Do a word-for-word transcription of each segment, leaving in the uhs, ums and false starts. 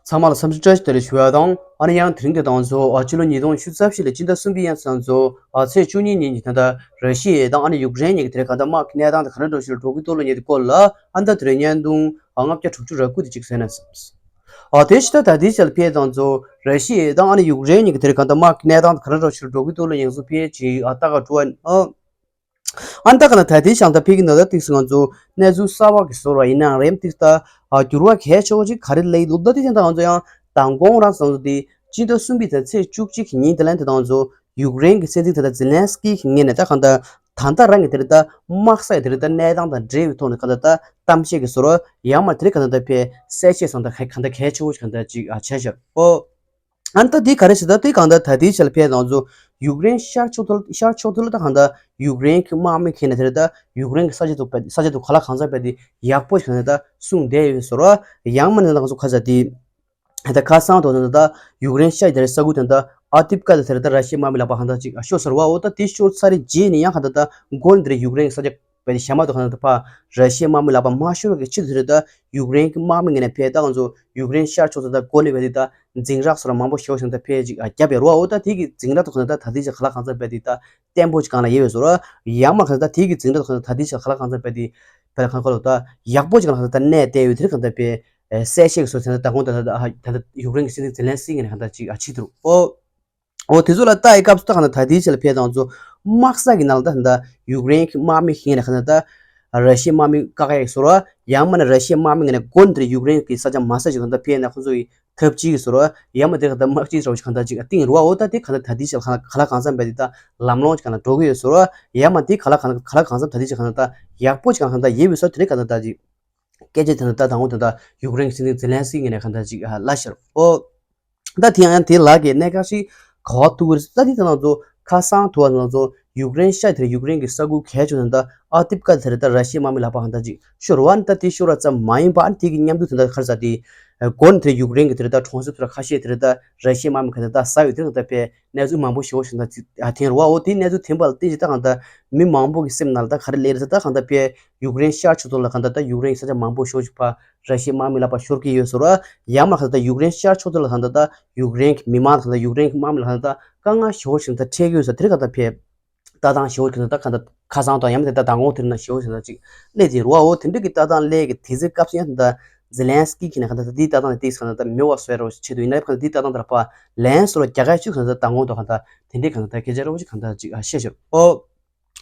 ཚང་མ་ལ་འཚམས་འདྲི་བཀྲ་ཤིས་བདེ་ལེགས་ཞུ་བ་དང་། ཨ་ནི་ཡང་དེ་རིང་དེ་དང་ཚོ་ཨ་ཕྱི་ལོ་ཉིས་སྟོང་ཉི་ཤུ་རྩ་བཞི་ལོའི་སྤྱི་ཟླ་གསུམ་པའི་ཡང་དེ་དང་ཚོ་ཨ་ཚེས་བཅུ་གཉིས་ཉིན་གྱི་ད་ལྟ་ར་ཤི་ཡ་དང་ཨ་ནི་ཡུཀ་རེན་གཉིས་ཀྱི་དེ་རིང་གང་ལྟར་དམག་གི་གནས་སྟངས་དེ་ག་འདྲ་འདྲ་ཞིག་འགྲོ་གི་འདུག་ལབ་མཁན་དེ་སྐོར་ལ། ཨ་ནི་ད་དེ་རིང་བརྙན་ཐུང་ཨ་ལྔ་བརྒྱ་དྲུག་ཅུ་རེ་དགུ་དེ་ཅིག་གསན་ན་བསམས། ཨ་དེ་ཕྱི་ད་ད་ལྟའི་ཆར་ཕེབས་དང་ཚོ་ར་ཤི་ཡ་དང་ཨ་ནི་ཡུཀ་རེན་གཉིས་ཀྱི་དེ་རིང་གང་ལྟར་དམག་གི་གནས་སྟངས་དེ་ག་འདྲ་འདྲ་ཞིག་འགྲོ་གི་འདུག་ལ་ཡང་སོ་ཕེབས་ཅིག་ཨ་ལྟ་ག་འགྲོ་བ་ཨ། ཨ་ནི་ད་ག་ན་ད་ལྟའི་ཞང་ད་ཕི་གི་ནང་ད་ཏིག་སི་ང་ཚོ་གནས་ཚུལ་གསར་བ་གི་བཟོ་འདྲ་ཡིན་ན་རེམ་ཏིག་ད་ཨ་འགྱུར་བ་གལ་ཆེ་བོ་ཅིག་ག་རེ་སླེབས་འདུག་ད་ཏིག་ཅན་ད་ང་ཚོ་ཡང་མདང་དགོང་རང་སང་ཚོ་དེ་སྤྱི་ཟླ་གསུམ་པའི་ད་ཚེས་བཅུ་གཅིག་གི་ཉིན་དེ་ལན་དེ་དང་ཚོ་ཡུཀ་རེན་གི་སྲིད་འཛིན་ད་ད་ཛེ་ལན་སི་ཀི་གི་ངོས་ནས་ད་གང་ད་ད་ལྟ་རང་གི་དེ་རེད་ད་དམག་ས་ཡི་དེ་རེད་ད་གནས་སྟངས་དང་འབྲེལ་བའི་ཐོག་ནས་གང་ད་ད་གཏམ་བཤད་གི་བཟོ་འདྲ་ཡང་མ་དེ་རེད་གང་ད་ད་ཕེ་གསལ་བཤད་སང་ད་ག་གང་ད་གལ་ཆེ་བོ་ཅིག་གང་ད་ཅིག་ཨ་བྱས་ཤག་ཨོ། ཨ་ནི་ད་དེ་ག་རེ་ཟེར་ད་དེ་གང་ལྟར་ད་ལྟའི་ཆར་ཕེབས་དང་ཚོ་ཡུཀ་རེན་ཤར་ཕྱོགས་ཐོག་ཤར་ཕྱོགས་ཐོག་ལ་ད་གང་ལྟར་ཡུཀ་རེན་གྱི་དམག་མི་ཁྱེར་ནས་དེར་ད་ཡུཀ་རེན་གྱི་ས་ཆ་དུ་ས་ཆ་དུ་ག་ལ་གང་འཚམ་བས་དེ་ཡག་པོ་ཞིག་ནས་ད་སྲུང་བསྡད་ཡོད་ཟེར་བ། ཡང་མིན་ན་ང་ཚོ་ག་ཟེར་དེ་ད་ཁ་སང་དུ་ད་ཡུཀ་རེན་ཤར་དེར་ས་ཁུལ་དེ་ད་ཨ་ཏིབ་ཀ་དེར་ད་ར་ཤི་ཡའི་དམག་མི་ལག་པ་གང་ལྟར་ཅིག་ཤོར་ཟེར་བ། འོ་ད་དེ་ཤོར་ཚར་རྗེས་ནས་ཡང་གང་ལྟར་ད་མགོ་ནས་དེར་ཡུཀ་རེན་གྱི་ས་ཆ་བས་ཏེ་ཞྭ་དམར་དུ་གང་ལྟར་ཕར་ར་ཤི་ཡའི་དམག་མི་ལག་པ་མ་ཤོར་བའི་ཆེད་དུ་རེད་ད་ཡུཀ་རེན་གྱི་དམག་མི་ངོས་ནས་ཕེབས་ད་ང་ཚོ་ཡུཀ་རེན་ཤར་ཕྱོགས་སུ་ད་འགོ་ནས་བས་ཏེ་ད་འཛིང་རགས་སོགས་ལ་མང་པོ་ཞེ་པོ་ཞིག་ད་ཕེབས་ཅིག་བརྒྱབ་པའི་རོ། འོ་ད་དེ་གི་འཛིང་རགས་དུ་གང་ལྟར་ད་དེ་ཅིག་ག་ལ་གང་འཚམ་བས་ཏེ་ད་བརྟན་པོ་ཅིག་གང་ལ་ཡོད་པའི་བཟོ་ར། ཡང་མ་གང་ལྟར་དེ་གི་འཛིང་རགས་དུ་གང་ལྟར་ད་དེ་ཅིག་ག་ལ་གང་འཚམ་བས་ཏེ་བས་ལ་གང་ག་ལོ་ད་ཡག་པོ་ཅིག་གང་ལ་གང་ལྟར་ད་གནས་བསྡད་ཡོད་དེ་གང་ལྟར་བས་གསལ་བཤད་ཀྱི་བཟོ་ཚན་ད་དགོངས་ད་ད་ད་ཡུཀ་རེན་གྱི་སྲིད་འཛིན་ཛེ་ལན་སི་ཀི་ངོས་ནས་གང་ལྟར་ཅིག་ཨ་ཕྱིས་འདུག་ཨོ། འོ་དེ་ཚོ་ལ་ལྟ་ཡི་སྐབས་སུ་ད་གང་ལྟར་ད་ལྟའི་ཆ་ལ་ཕེབས་དང་ཚོ་དམག་ས་གི་ནང་ལ་ད་ད་ཡུཀ་རེན་གྱི་དམག་མི་ཤིག་ནས་གང་ལྟར་ད་ར་ཤི་ཡའི་དམག་མི་བཀག་ཡག་གི་བཟོ་ར། ཡང་མིན་ན་ར་ཤི་ཡའི་དམག་མི་ངོས་ནས་འགོ་ནས་ཡུཀ་རེན་གྱི་ས་ཆ་མ་ས་ཞིག་གང་ལྟར་ཕེབས་ན་ཁོ་ཚོ་ཡི་ཐབས་ཅིག་གི་བཟོ་ར། ཡང་མིན་དེ་གང་ལྟར་དམག་སྤྱི་ཚོགས་གང་ལྟར་ཅིག་བཏིང་རུ་བ། འོ་ད་དེ་གང་ལྟར་ད་ལྟའི་ཆ་ལ་གང་ལ་གང་འཚམ་བས་དེ་ད་ལམ་ལྷོང་ཅིག་གང་ལ་འགྲོ་གི་ཡོད་བཟོ་ར། ཡང་མིན་དེ་གང་ལ་གང་ལ་གང་འཚམ་ད་ལྟའི་ཆ་གང་ལྟར་ད་ཡག་པོ་ཅིག་གང་ལྟར་ཡིན་པའི་བཟོ་དེ་རེད་གང་ལྟར་ད་ཅིག་སྐད་ཆ་དེ་འདྲ་ད་དང་པོ་དེ་འདྲ་ཡུཀ་རེན་གྱི་སྲིད་འཛིན་ཛེ་ལན་སི་ཀི་ངོས་ནས་གང་འདྲ་ཅིག་ལབ་ཤར། ཨོ། ད་དེ་ཡང་ཡང་དེ་ལག་གི་གནད་འགག་ཞིག་ག་བ་ཐུག་གི་རེད། ད་དེ་དེ་ནང་ཚོ་ཁ་སང་ཐུག་པ་ནང་ཚོ་ཡུཀ་རེན་ཤར་དེར་ཡུཀ་རེན་གྱི་ས་ཁུལ་གལ་ཆེ་ནང་ད་ཨ་ཏིབ་ཀ་དེར་ད་ར་ཤི་ཡའི་དམག་མི་ལག་པ་གང་འདྲ་ཅིག་ཤོར་བ། ད་དེ་ཤོར་བ་ཙམ་མ་ཡིན་པ་ཨ་ནི་དེ་གི་མཉམ་དུ་དེ་འདྲ་ག་རེ་ཟེར་དེ་སྒོ་ནས་དེར་ཡུཀ་རེན་གྱི་དེར་ད་གྲོང་གསེབ་དེར་ཁ་ཤས་དེར་ད་ར་ཤི་ཡའི་དམག་མི་གང་འདྲ་ད་ཟ་ཡོད་དེ་གང་འདྲ་པའི་གནས་ཚུལ་མང་པོ་ཞེ་པོ་ཞིག་ད་ཐོན་རུ་བ། འོ་དེ་གནས་ཚུལ་ཐོན་པ་ལ་བརྟེན་ཅིག་ད་གང་འདྲ་མི་མང་པོ་གི་སེམས་ནང་ལ་ད་ག་རེ་སླེབས་རེད་ཟེར། ད་གང་འདྲ་པའི་ཡུཀ་རེན་ཤར་ཕྱོགས་ཐོག་ལ་གང་ལྟར་ད་ཡུཀ་རེན་ས་ཆ་མང་པོ་ཞེ་པོ་ཅིག་ཕར་ར་ཤི་ཡའི་དམག་མི་ལག་པ་ཤོར་གྱི་ཡོད་ཟེར་བ། ཡང་མ་གང་ལྟར་ད་ཡུཀ་རེན་ཤར་ཕྱོགས་ཐོག་ལ་གང་ལྟར་ད་ཡུཀ་རེན་གྱི་མི་མང་གང་ལྟར་ཡུཀ་རེན་གྱི་དམག་མི་ལ་གང་ལྟར་དཀའ་ངལ་ཞེ་པོ་ཞིག་ད་འཕྲད་ཀྱི་ཡོད་ཟེར། དེ་རིང་གང་ལྟར་ཕེབས་ལྟ་སྟངས་ཞེ་པོ་ཞིག་ད་གང་ལྟར་ཁ་སང་དང་ཡང་མིན་ད་ལྟ་དང་པོ་དེ་རིང་ན་ཞེ་པོ་ཞིག་ད་ཅིག་སླེབས་ཀྱི་རེད་བ། འོ་དེ་འདྲ་གི་ལྟ་སྟངས་སླེབས་ཀྱི་དེ་ཚོའི་སྐབས་སུ་ཡང་ད་ལྟ་ཛེ་ལན་སི་ཀི་གིས་ན་གང་ལྟར་ད་དེའི་ལྟ་སྟངས་དེ་གང་ལྟར་ད་མེད་པ་བཟོ་ཡ་རོགས་ཆེད་དུ་ཡིན་ན་གང་ལྟར་དེའི་ལྟ་སྟངས་དེ་ལ་ཕར་ལན་བཟོ་རོགས་རྒྱག་ག་ཅིག་གང་ལྟར་དང་པོ་དང་གང་ལྟར་དེ་འདྲའི་གང་ལྟར་སྐད་ཆ་རོགས་ཅིག་གང་ལྟར་ཅིག་ཨ་བཤད་ཤོར། ཨོ།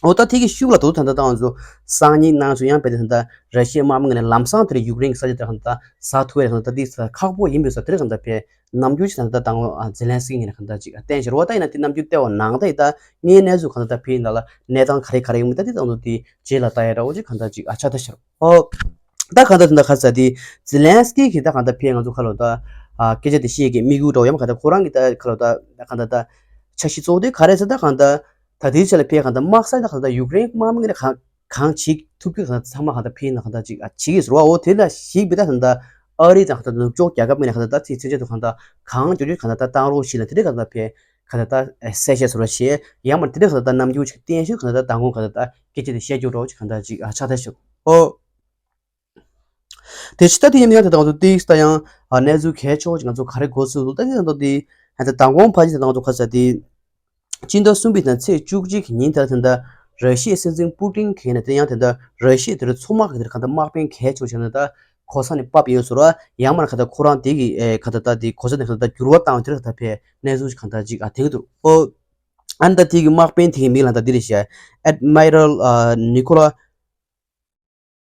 འོ་ད་དེ་གི་ཤུགས་ལ་དོ་ད་ལྟ་ད་ང་ཚོ་སང་ཉིན་གནངས་ཚེ་ཡང་བས་ཏེ་ད་ལྟ་ར་ཤི་ཡའི་དམག་མི་ངོས་ནས་ལམ་སང་དེར་ཡུཀ་རེན་གྱི་ས་ཆ་དེར་གང་ལྟ་ཟ་ཐུབ་པའི་གང་ལྟ་དེ་ཁག་པོ་ཡིན་པས་ས་དེར་གང་ལྟ་ཕེ་རྣམ་འགྱུར་ཞིག་ད་ལྟ་དང་ཨ་ཛེ་ལན་སི་ཀི་ངོས་ནས་གང་ལྟ་ཅིག་བསྟན་ཤར་བ། ད་ཡིན་ན་དེ་རྣམ་འགྱུར་བསྟན་པ་ནང་ད་ཡིན་ད་ངའི་གནས་ཚུལ་གང་ལྟ་ཕེ་ཡིན་ད་ལ་གནས་སྟངས་ག་རེ་ག་རེ་ཡོད་མེད་ད་དེ་ད་ང་ཚོ་དེ་རྗེས་ལ་ལྟ་ཡ་འདྲ་བོ་ཅིག་གང་ལྟ་ཅིག་ཨ་ཆགས་ཐུབ་ཤར། ཨོ། ད་གང་ལྟ་དེ་འདྲ་ག་རེ་ཟེར་དེ་ཛེ་ལན་སི་ཀི་གིས་ད་གང་ལྟ་ཕེ་ང་ཚོ་ཁ་ལོ་ད་ཨ་སྐད་ཆ་དེ་བཤད་ཀྱི་དམིགས་ཡུལ་འདྲ་བོ་ཡང་གང་ལྟ་ཁོ་རང་གི་ད་ཁ་ལོ་ད་གང་ལྟ་ད་འཆར་གཞི་གཙོ་བོ་དེ་ག་རེ་ཟེར་ད་གང་ལྟ། ད་ལྟའི་ཆ་ལ་ཕེ་གང་ལྟར་དམག་ས་ད་གང་ལྟར་ཡུཀ་རེན་དམག་མི་ངོས་ནས་གང་གང་བྱེད་ཐུབ་ཀྱི་གང་ལྟར་ཚང་མ་གང་ལྟར་ཕེ་ཡིན་ན་གང་ལྟར་ཅིག་ཨ་བྱེད་ཀྱི་ཟེར་བ། འོ་དེ་ལ་གཞིགས་པའི་ད་གང་ལྟར་ཨ་རི་དང་གང་ལྟར་ནུབ་ཕྱོགས་རྒྱལ་ཁབ་ངོས་ནས་གང་ལྟར་ད་ཚིག་ཚིག་ཆ་དུ་གང་ལྟར་གང་མགྱོགས་མགྱོགས་གང་ལྟར་ད་བཏང་རོགས་ཞེས་ལ་དེ་འདྲའི་གང་ལྟར་ཕེ་གང་ལྟར་ད་གསལ་བཤད་ཟེར་བ་བྱས་ཡང་མ་དེ་འདྲའི་གང་ལྟར་ད་རྣམ་འགྱུར་ཅིག་བསྟན་ཤོག་གང་ལྟར་ད་མདང་དགོང་གང་ལྟར་ད་སྐད་ཆ་དེ་བཤད་རྒྱུ་འདྲ་བོ་ཅིག་གང་ལྟར་ཅིག་ཨ་ཆགས་ཐལ་ཤག་ཨོ། དེ་ཕྱི་ད་དེ་ཡིན་ཡང་དེ་དང་དུ་ཏིག་ད་ཡང་གནས་ཚུལ་གལ་ཆེ་བ་ཅིག་ང་ཚོ་ག་རེ་གོ་ཚུལ་འདུག་ད་དེ་དང་དུ་དེ་ད་མདང་དགོང་ཕ་ཅི་དེ་དང་དུ་ཁ་ས་དེ་སྤྱི་ཟླ་གསུམ་པའི་དང་ཚེས་བཅུ་གཅིག་གི་ཉིན་དེར་དེ་འདྲ་ར་ཤི་ཡའི་སྲིད་འཛིན་པུ་ཏིན་གྱིས་ནས་དེ་ཡང་དེ་འདྲ་ར་ཤི་ཡའི་དེར་མཚོ་དམག་གི་དེར་ག་འདྲ་དམག་དཔོན་གལ་ཆེ་བ་ཅིག་ནས་ད་གོ་ས་ནས་ཕབ་ཡོད་ཟེར་བ། ཡང་མིན་ན་ག་འདྲ་ཁོ་རང་དེ་གི་ག་འདྲ་ད་དེ་གོ་ས་ནས་ག་འདྲ་འགྱུར་བ་བཏང་དེར་ག་འདྲ་ཕེ་གནས་ཚུལ་ག་འདྲ་ཅིག་ཨ་དེང་དུ་ཨོ། ཨ་ནི་ད་དེ་གི་དམག་དཔོན་དེ་གི་མིང་ལ་ད་འདི་རེད་ཤག Admiral ཨ་Nicola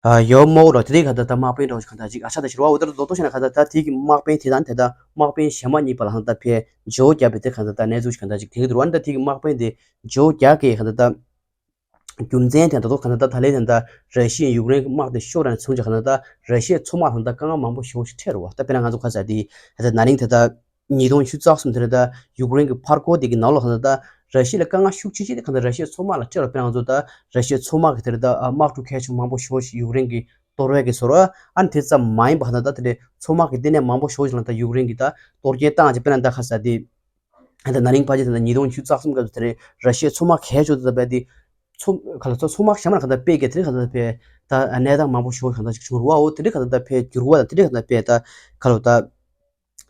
ཡོ་མོ་ར་དེ་རིང་ག་འདྲ་ད་དམག་དཔོན་འདྲ་བོ་ཞིག་ག་འདྲ་ཅིག་ཨ་ཆགས་ད་ཤི་ར་བ། འོ་ད་ལོ་ཏོ་ཤ་ན་ག་འདྲ་ད་དེ་གི་དམག་དཔོན་དེ་དང་དེ་ད་དམག་དཔོན་གཞན་མ་གཉིས་བར་ལ་ག་འདྲ་ཕེ་ཇོ་བརྒྱབ་པའི་དེ་ག་འདྲ་ད་གནས་ཚུལ་ཞིག་ག་འདྲ་ཅིག་དེང་གི་འདུག་བ། ད་དེ་གི་དམག་དཔོན་དེ་ཇོ་བརྒྱབ་ཀྱི་ག་འདྲ་ད་རྒྱུ་མཚན་དེ་ད་དོ་ག་འདྲ་ད་ད་ལས་དེ་ད་ར་ཤི་ཡ་ཡུཀ་རེན་གི་དམག་དེ་ཤོར་ར་ནས་བྱུང་ཅིག་ག་འདྲ་ད་ར་ཤི་ཡའི་མཚོ་དམག་ལ་ད་དཀའ་ངལ་མང་པོ་ཞེ་པོ་ཞིག་འཕྲད་ར་བ། ད་དཔེར་ན་ང་ཚོ་ག་ས་དེ་ད་ན་ནིང་དེ་ད། ཉིས་སྟོང་ཉི་ཤུ་རྩ་གསུམ་དེར་ད་ཡུཀ་རེན་གྱི་ཕར་སྐོར་དེ་གི་ནང་ལོགས་ལ་ད་ར་ཤི་ཡ་ལ་དཀའ་ངལ་ཤུགས་ཆེ་ཆེ་དེ་གང་ལྟར་ར་ཤི་ཡའི་མཚོ་དམག་ལ་སྤྲད་རོགས། དཔེར་ན་ང་ཚོ་ད་ར་ཤི་ཡའི་མཚོ་དམག་གི་དེར་ད་དམག་གྲུ་གལ་ཆེན་མང་པོ་ཞེ་པོ་ཞིག་ཡུཀ་རེན་གྱིས་གཏོར་བའི་གི་བཟོ་འདྲ། ཨ་ནི་དེ་ཙམ་མ་ཡིན་པ་གང་ལྟར་ད་དེ་འདྲའི་མཚོ་དམག་གི་ལྟེ་གནས་མང་པོ་ཞེ་པོ་ཞིག་ལ་ད་ཡུཀ་རེན་གྱིས་ད་གཏོར་སྐྱོན་བཏང་ཅིག་དཔེར་ན་ད་ག་ས་དེ་ད་ན་ནིང་ཕལ་ཆེར་ད་ཉིས་སྟོང་ཉི་ཤུ་རྩ་གསུམ་སྐབས་སུ་དེ་རིང་ར་ཤི་ཡའི་མཚོ་དམག་གལ་ཆེ་ཤོས་དེ་ད་བས་དེ་མཚོ་ག་ལ་མཚོ་མཚོ་དམག་གཞན་མ་ལ་གང་ལྟར་སྤེལ་གྱི་དེ་རིང་གང་ལྟར་བས་ད་གནས་སྟངས་མང་པོ་ཞེ་པོ་གང་ལྟར་ཅིག་བྱུང་རུ་བ། འོ་དེ་རིང་གང་ལྟར་བས་འགྱུར་བ་དང་དེ་རིང་གང་ལྟར་བས་ད་ག་ལ་ད།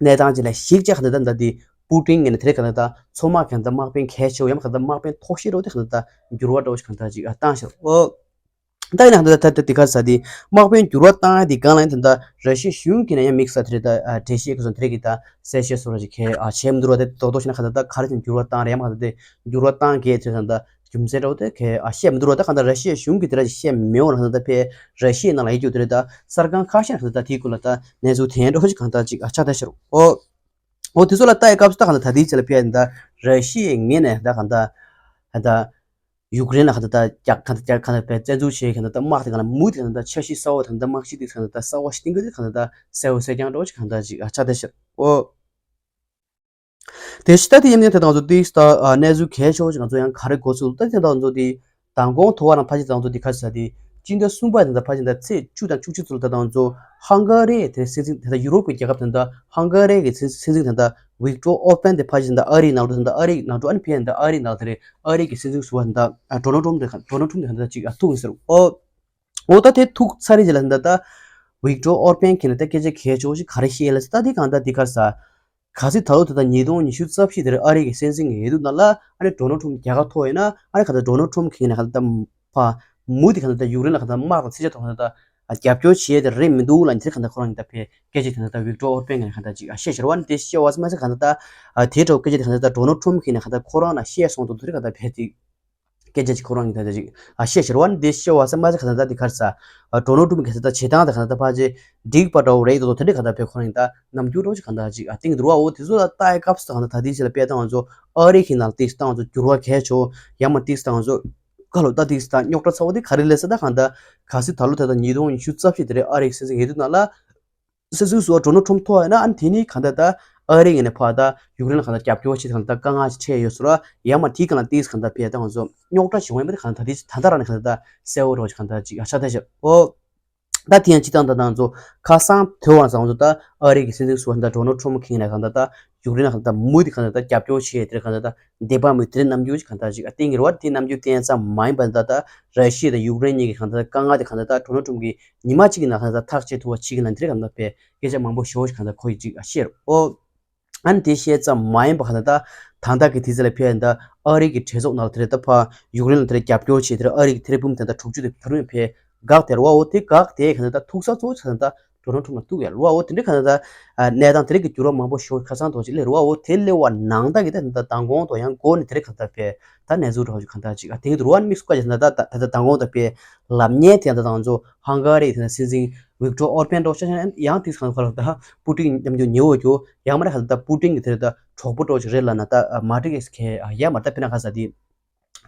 གནས་སྟངས་ཅིག་ལ་གཞིགས་བྱས་གང་ལྟར་ད་འདི་པུ་ཏིན་ངོས་ནས་དེ་རིང་གང་ལྟར་ད་མཚོ་དམག་གང་ལྟར་དམག་དཔོན་གལ་ཆེ་བོ་ཡང་གང་ལྟར་དམག་དཔོན་ཐོག་ཤེས་རོགས་དེ་གང་ལྟར་ད་འགྱུར་བ་འགྲོ་ཞིག་གང་ལྟར་ཅིག་བཏང་ཤག་ཨོ། ད་ཡིན་ན་གང་ལྟར་ད་ད་དེ་ག་ས་དེ་དམག་དཔོན་འགྱུར་བ་བཏང་ཡ་དེ་གང་ལ་ཡིན་ད་ད་ར་ཤི་ཡ་གཞུང་གིས་ན་ཡང་དམིགས་བསལ་དེ་རེད་ད་འགྲེལ་བཤད་གི་སོང་དེ་རིང་གི་ད་གསལ་བཤད་སོགས་ར་ཅིག་གལ་ཨ་བྱས་མི་འདུག་ར། དེ་རྡོག་རྡོག་བྱས་ན་གང་ལྟར་ད་ག་རེ་བྱས་ན་འགྱུར་བ་བཏང་རེད་ཡང་གང་ལྟར་དེ་འགྱུར་བ་བཏང་གལ་དེ་གང་ལྟར་རྒྱུ་མཚན་འདྲ་བོ་དེ་གལ་ཨ་བཤད་མི་འདུག་ར། ད་གང་ལྟར་ར་ཤི་ཡ་གཞུང་གིས་དེ་ར་ཅིག་བཤད་མེད་འོང་ར། གང་ལྟར་ད་ཕེ་ར་ཤི་ཡའི་ནང་ལ་ཡིན་རྒྱུ་དེ་རེད། ད་གསར་ཁང་ཁ་ཤས་ན་གང་ལྟར་ད་དེའི་སྐོར་ལ་ད་གནས་ཚུལ་དེ་འདྲ་བོ་ཅིག་གང་ལྟར་ཅིག་ཨ་ཆགས་བསྡད་ཤག་ར། ཨོ། འོ་དེ་ཚོ་ལ་ལྟ་ཡི་སྐབས་སུ་ད་གང་ལྟར་ད་ལྟའི་ཆ་ལ་ཕེ་ད་ར་ཤི་ཡའི་ངོས་ནས་ད་གང་ལྟར་ད་ཡུཀ་རེན་ལ་གང་ལྟར་ད་རྒྱག་གང་ལྟར་རྒྱག་གང་ལྟར་ཕེ་བཙན་འཛུལ་བྱེད་གང་ལྟར་ད་དམག་དེ་གང་ལ་མུ་དེ་གང་ལྟར་འཆར་གཞི་གསར་བ་དང་ད་དམག་གཞི་དེ་གང་ལྟར་ད་གསར་བ་ཞིག་བཏིང་གི་དེ་གང་ལྟར་ད་གསལ་བོ་གསལ་རྐྱང་འདྲ་བོ་ཞིག་གང་ལྟར་ཅིག་ཨ་ཆགས་བསྡད་ཤག་ཨོ། དེ་ཕྱི་ད་དེ་ཡིན་ནའི་དེ་དང་ཚོ་ཏིག་ད་གནས་ཚུལ་གལ་ཆེ་བ་ཞིག་ང་ཚོ་ཡང་ག་རེ་གོ་ཚུལ་ད་དེ་དང་ཚོ་དེ་མདང་དགོང་ཐོ་བ་རང་ཕ་ཆེ་དང་ཚོ་དེ་ག་ས་དེ་སྤྱི་ཟླ་གསུམ་པ་དེ་ད་ཕ་ཆེ་ད་ཚེས་བཅུ་དང་བཅུ་གཅིག་ཚོ་ལ་ད་དང་ཚོ་ཧང་ག་རི་དེ་སྲིད་འཛིན་དེ་ད་ཡུ་རོབ་ཀྱི་རྒྱལ་ཁབ་དེ་ད་ཧང་ག་རི་གི་སྲིད་སྲིད་འཛིན་དེ་ད་ཝིག་ཏོར་ཨོར་པན་དེ་ཕ་ཆེ་ད་ཨ་རིའི་ནང་དུ་ད་ཨ་རིའི་ནང་དུ་ཨ་ནི་ཕེ་ད་ཨ་རིའི་ནང་དེ་རེད། ཨ་རི་གི་སྲིད་འཛིན་ཟུར་པ་དེ་ད་ཌོ་ནལ་ཊམ་དེ་ཌོ་ནལ་ཊམ་དེ་ད་ཅིག་ཐུག་ཡིན་ཟེར། ཨོ། འོ་ད་དེ་ཐུག་ཚར་རེད་ཅེས་ལ་ད་ད་ཝིག་ཏོར་ཨོར་པན་གྱིས་ན་ད་སྐད་ཆ་གལ་ཆེ་བོ་ཞིག་ག་རེ་བཤད་ལ་ད་དེ་གང་ད་དེ་ག་ས། ག་སྲིད་ད་ལོ་དེ་ད་ཉིས་སྟོང་ཉི་ཤུ་རྩ་བཞི་དེར་ཨ་རི་གི་སྲིད་འཛིན་ཡོད་དུས་ན་ལ་ཨ་ནི་ཌོ་ནལ་ཊམ་རྒྱལ་ཁ་ཐོབ་ཡོད་ན་ཨ་ནི་ག་ད་ཌོ་ནལ་ཊམ་གིས་ན་ག་ད་ཕ་མུ་དེ་ག་ད་ཡུཀ་རེན་ལ་ག་ད་དམག་དང་ཚིག་ཆ་ཐོག་ག་ད་རྒྱབ་སྐྱོར་བྱེད་དེ་རེད་མི་འདུག་ལ་འདིར་ག་ད་ཁོ་རང་གི་ད་ཕེ་སྐད་ཆ་དེ་ད་ཝིག་ཏོར་ཨོར་པན་གིས་ན་ག་ད་ཅིག་ཨ་བཤད་ཤར་བ་ནི་དེ་བཤད་བ་སེ་མ་སེ་ག་ད་ད་དེ་འདྲ་བོ་སྐད་ཆ་དེ་ག་ད་ཌོ་ནལ་ཊམ་གིས་ན་ག་ད་ཁོ་རང་ལ་བཤད་སོང་དུ་དེ་ག་ད་ཕེ་དེ། སྐད་ཆ་ཅིག་ཁོ་རང་གིས་ད་ལྟ་ཅིག་ཨ་བཤད་ཤར་བ་ནི་དེ་བཤད་བ་སེ་མ་སེ་ག་ད་ད་དེ་ག་རེ་ཟ། ཨ་ཌོ་ནལ་ཊམ་གི་ད་ལྟ་བྱེད་སྟངས་དེ་ག་ད་ད་ཕལ་ཆེར་འགྲིག་པ་འདྲ་བོ་རེད་དོ་དེ་འདྲ་ག་ད་ཕེ་ཁོ་རང་གིས་ད་རྣམ་འགྱུར་འདྲ་བོ་ཅིག་ག་ད་ཅིག་ཨ་བསྟན་གྱི་འདུག་བ། འོ་དེ་ཚོ་ལ་ལྟ་ཡི་སྐབས་སུ་ག་ད་ད་དེ་ཅིག་ལ་དཔེ་བཏང་བ་ཚོ་ཨ་རི་གི་ནང་དེ་བཏང་བ་ཚོ་འགྱུར་བ་གལ་ཆེ་བོ་ཡང་མ་དེ་བཏང་བ་ཚོ་ག་ལོ་ད་དེ་ད་རྙོག་དྲ་ཚ་བོ་དེ་ག་རེ་ལས་ས་ད་ག་ད་ག་སྲིད་ད་ལོ་ད་ད་ཉིས་སྟོང་ཉི་ཤུ་རྩ་བཞི་དེ་རེད། ཨ་རི་གི་སྲིད་འཛིན་ཡོད་དུས་ན་ལ། སྲིད་ཟུར་ཟུར་ཌོ་ནལ་ཊམ་ཐོབ་ཡོད་ན་ཨ་ནི་དེ་ནི་གང་ལྟར་ད་ཨ་རི་ངོས་ནས་ཕར་ད་ཡུཀ་རེན་ལ་གང་ལྟར་རྒྱབ་སྐྱོར་བྱེད་གང་ལྟར་དཀའ་ངལ་ཅིག་འཕྲད་ཡོད་ཟེར་ར། ཡང་མ་དེའི་སྒང་ལ་ཏིས་གང་ལྟར་ཕེ་ད་ང་ཚོ་རྙོག་དྲ་བྱུང་བ་ཡིན་པ་དེ་གང་ལྟར་དེ་ད་ལྟ་རང་ནས་གང་ལྟར་ད་གསལ་བོ་རོ་ཅིག་གང་ལྟར་ཅིག་ཨ་ཆ་ད་ཤར་ཨོ། ད་དེ་ཡང་སྤྱི་བཏང་ད་ང་ཚོ་ཁ་སང་ཐོས་པ་ཙམ་ཚོ་ད་ཨ་རི་གི་སྲིད་འཛིན་ཟུར་པ་ད་ཌོ་ནལ་ཊམ་གིས་ན་གང་ལྟར་ད་ཡུཀ་རེན་ལ་གང་ལྟར་མུ་དེ་གང་ལྟར་ད་རྒྱབ་སྐྱོར་བྱེད་དེ་གང་ལྟར་ད། འདས་པ་མི་དེ་རིང་རྣམ་འགྱུར་ཞིག་གང་ལྟར་ཅིག་ཨ་བསྟན་གྱི་རེད་བ། དེ་རྣམ་འགྱུར་བསྟན་ཙམ་མ་ཡིན་པར་ད་ལྟ་ར་ཤི་ཡ་དང་ཡུཀ་རེན་གཉིས་ཀྱི་གང་ལྟར་དཀའ་ངལ་དེ་གང་ལྟར་ད་ཌོ་ནལ་ཊམ་གྱིས་ཉི་མ་གཅིག་གི་ནང་གང་ལྟར་ཐག་གཅོད་ཐུབ་པ་ཅིག་གི་ནང་དེ་རིང་གང་ལྟར་དཔེ་སྐད་ཆ་མང་པོ་ཞེ་པོ་ཞིག་གང་ལྟར་ཁོ་ཡིས་ཅིག་ཨ་བཤད་རོགས་ཨོ། ཨ་ནི་དེ་བཤད་ཙམ་མ་ཡིན་པ་གང་ལྟར་ད་ད་ལྟ་གི་དུས་ཚོད་ལ་ཕེ་ད་ཨ་རི་གི་གྲོས་ཚོགས་ནང་ལ་དེ་རེད་ད་ཕ་ཡུཀ་རེན་ལ་དེ་རེད་རྒྱབ་སྐྱོར་བྱེད་དེ་རེད། ཨ་རི་གི་དེ་རེད་འབུམ་དེ་ད་དྲུག་ཅུ་དེ་ད་རུང་ཕེ་འགག་དེ་རེད་བ། འོ་དེ་འགག་དེ་གང་ལྟར་ད་ཐུག་ས་གཙོ་བོ་ཆ་ད་ད་ཌོ་ནལ་ཊམ་ལ་ཐུག་ཡ་རེད་བ། འོ་དེ་འདྲ་གང་ལྟར་ད་གནས་སྟངས་དེ་རིགས་ཀྱི་འགྱུར་བ་མང་པོ་ཞིག་ཁ་སང་དོ་ཅིག་སླེབས་རེད་བ། འོ་དེ་སླེབས་པ་ནང་ལྟར་གྱི་ད་ད་མདང་དགོང་དོ་ཡང་འགོ་ནས་དེ་རིགས་གང་ལྟར་ཕེ་ད་གནས་ཚུལ་འདྲ་བོ་ཅིག་གང་ལྟར་ཅིག་ཨ་དེང་དུ་རུ་བ་ནི་དམིགས་སུ་བཀར་ཅིག་ད་ད་ད་ད་མདང་དགོང་དང་ཕེ་ལབ་མཁན་དེ་ད་ད་ང་ཚོ་ཧང་ག་རི་དེ་ད་སྲིད་འཛིན་ཝིག་ཏོར་ཨོར་པན་འདྲ་བོ་ཆ་ཆ་ཡང་དེ་ཚོ་གང་ལ་ད་པུ་ཏིན་མཉམ་དུ་ཉེ་བོ་ཅོ་ཡང་མ་རེད་གང་ལྟར་ད་པུ་ཏིན་གྱི་དེ་རེད་ད་གྲོགས་པོ་འདྲ་བོ་ཅིག་རེད་ལབ་ན་ད་མ་འགྲིག་གི་ཁེ་ཡ་མ་ད་ཕེ་ན་ག་ས་དེ།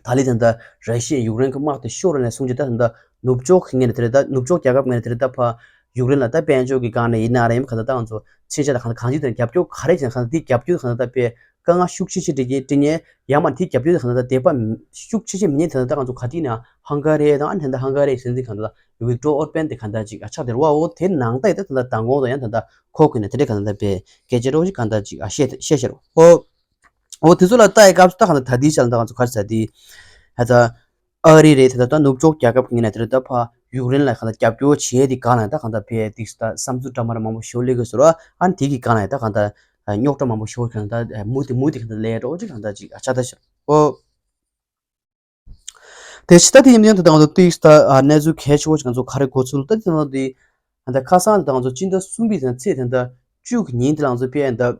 ད་ལི་དེ་འདྲ་ར་ཤི་ཡ་ཡུཀ་རེན་གྱི་དམག་དེ་ཤོར་ནས་བཟུང་སྟེ་ད་དེ་འདྲ་ནུབ་ཕྱོགས་ཀྱི་ངོས་ནས་དེ་རེད་ད། ནུབ་ཕྱོགས་རྒྱལ་ཁབ་ངོས་ནས་དེ་རེད་ད་ཕ་ཡུཀ་རེན་ལ་ད་དཔལ་འབྱོར་གྱི་སྒང་ནས་ཡིན་ན་རེད་ཡིན་གང་ལྟར་ད་ང་ཚོ་ཕྱི་རྒྱལ་དང་གང་ལྟར་གང་ཅི་དེ་རྒྱབ་སྐྱོར་ག་རེ་བྱས་ན་གང་ལྟར་དེ་རྒྱབ་སྐྱོར་གང་ལྟར་ད་དཔེ་དཀའ་ངལ་ཤུགས་ཆེ་ཆེ་འཕྲད་ཀྱི་འཕྲད་ངེས་ཡང་མ་དེ་རྒྱབ་སྐྱོར་གང་ལྟར་ད་དད་པ་ཤུགས་ཆེ་ཆེ་མི་ཉན་དེ་ད་ང་ཚོ་ག་དུས་ན་ཧང་ག་རི་དང་ཨ་ནི་དེ་འདྲ་ཧང་ག་རི་སྲིད་འཛིན་གང་ལྟར་ཝིག་ཏོར་ཨོར་པན་དེ་གང་ལྟར་ཅིག་ཨ་ཆགས་དེ་རེད་བ། འོ་དེ་ནང་ལྟར་ཡིན་ད་དེ་འདྲ་མདང་དགོང་དང་ཡང་དེ་འདྲ་ཁོ་གུན་ནས་དེ་འདྲ་གང་ལྟར་དཔེ་སྐད་ཆ་འདྲ་བོ་ཞིག་གང་ལྟར་ཅིག་ཨ་བཤད་བཤད་ཤར་འོ། འོ་དེ་ཚོ་ལ་ལྟ་ཡི་སྐབས་སུ་ད་གང་ལྟར་ད་ལྟའི་ཆ་ལ་ད་ང་ཚོ་ག་རེ་ཟེར་དེ། ད་ལྟ་ཨ་རི་རེད་དེ་ད་ལྟ་ནུབ་ཕྱོགས་རྒྱལ་ཁབ་ཀྱི་ངོས་ནས་དེ་ལྟ་ཕ་ཡུཀ་རེན་ལ་གང་ལྟར་རྒྱབ་སྐྱོར་བྱས་དེ་གང་ལ་ད་གང་ལྟར་ཕེ་དེ་ད་བསམ་ཚུལ་འདྲ་མ་འདྲ་མང་པོ་ཞིག་སླེབས་ཀྱི་ཟེར་བ་ཨ་ནི་དེ་གི་གང་ལ་ད་གང་ལྟར་རྙོག་དྲ་མང་པོ་ཞིག་གང་ལྟར་མུ་དེ་མུ་དེ་གང་ལྟར་ལས་འགྲོ་ཅིག་གང་ལྟར་ཅིག་ཨ་ཆ་ད་ཤར་འོ། དེ་ཕྱི་ད་དེ་ཡིན་ཡང་དེ་དང་དུ་ཏིག་ད་གནས་ཚུལ་གལ་ཆེ་བོ་ཞིག་ང་ཚོ་ག་རེ་གོ་ཚུལ་ད་དེ་དང་དེ་ད་ཁ་སང་དེ་དང་ང་ཚོ་སྤྱི་ཟླ་གསུམ་པའི་དེ་ཚེས་དེ་ད་བཅུ་གི་ཉིན་དེ་ལ་ང་ཚོ་དཔེ་ད་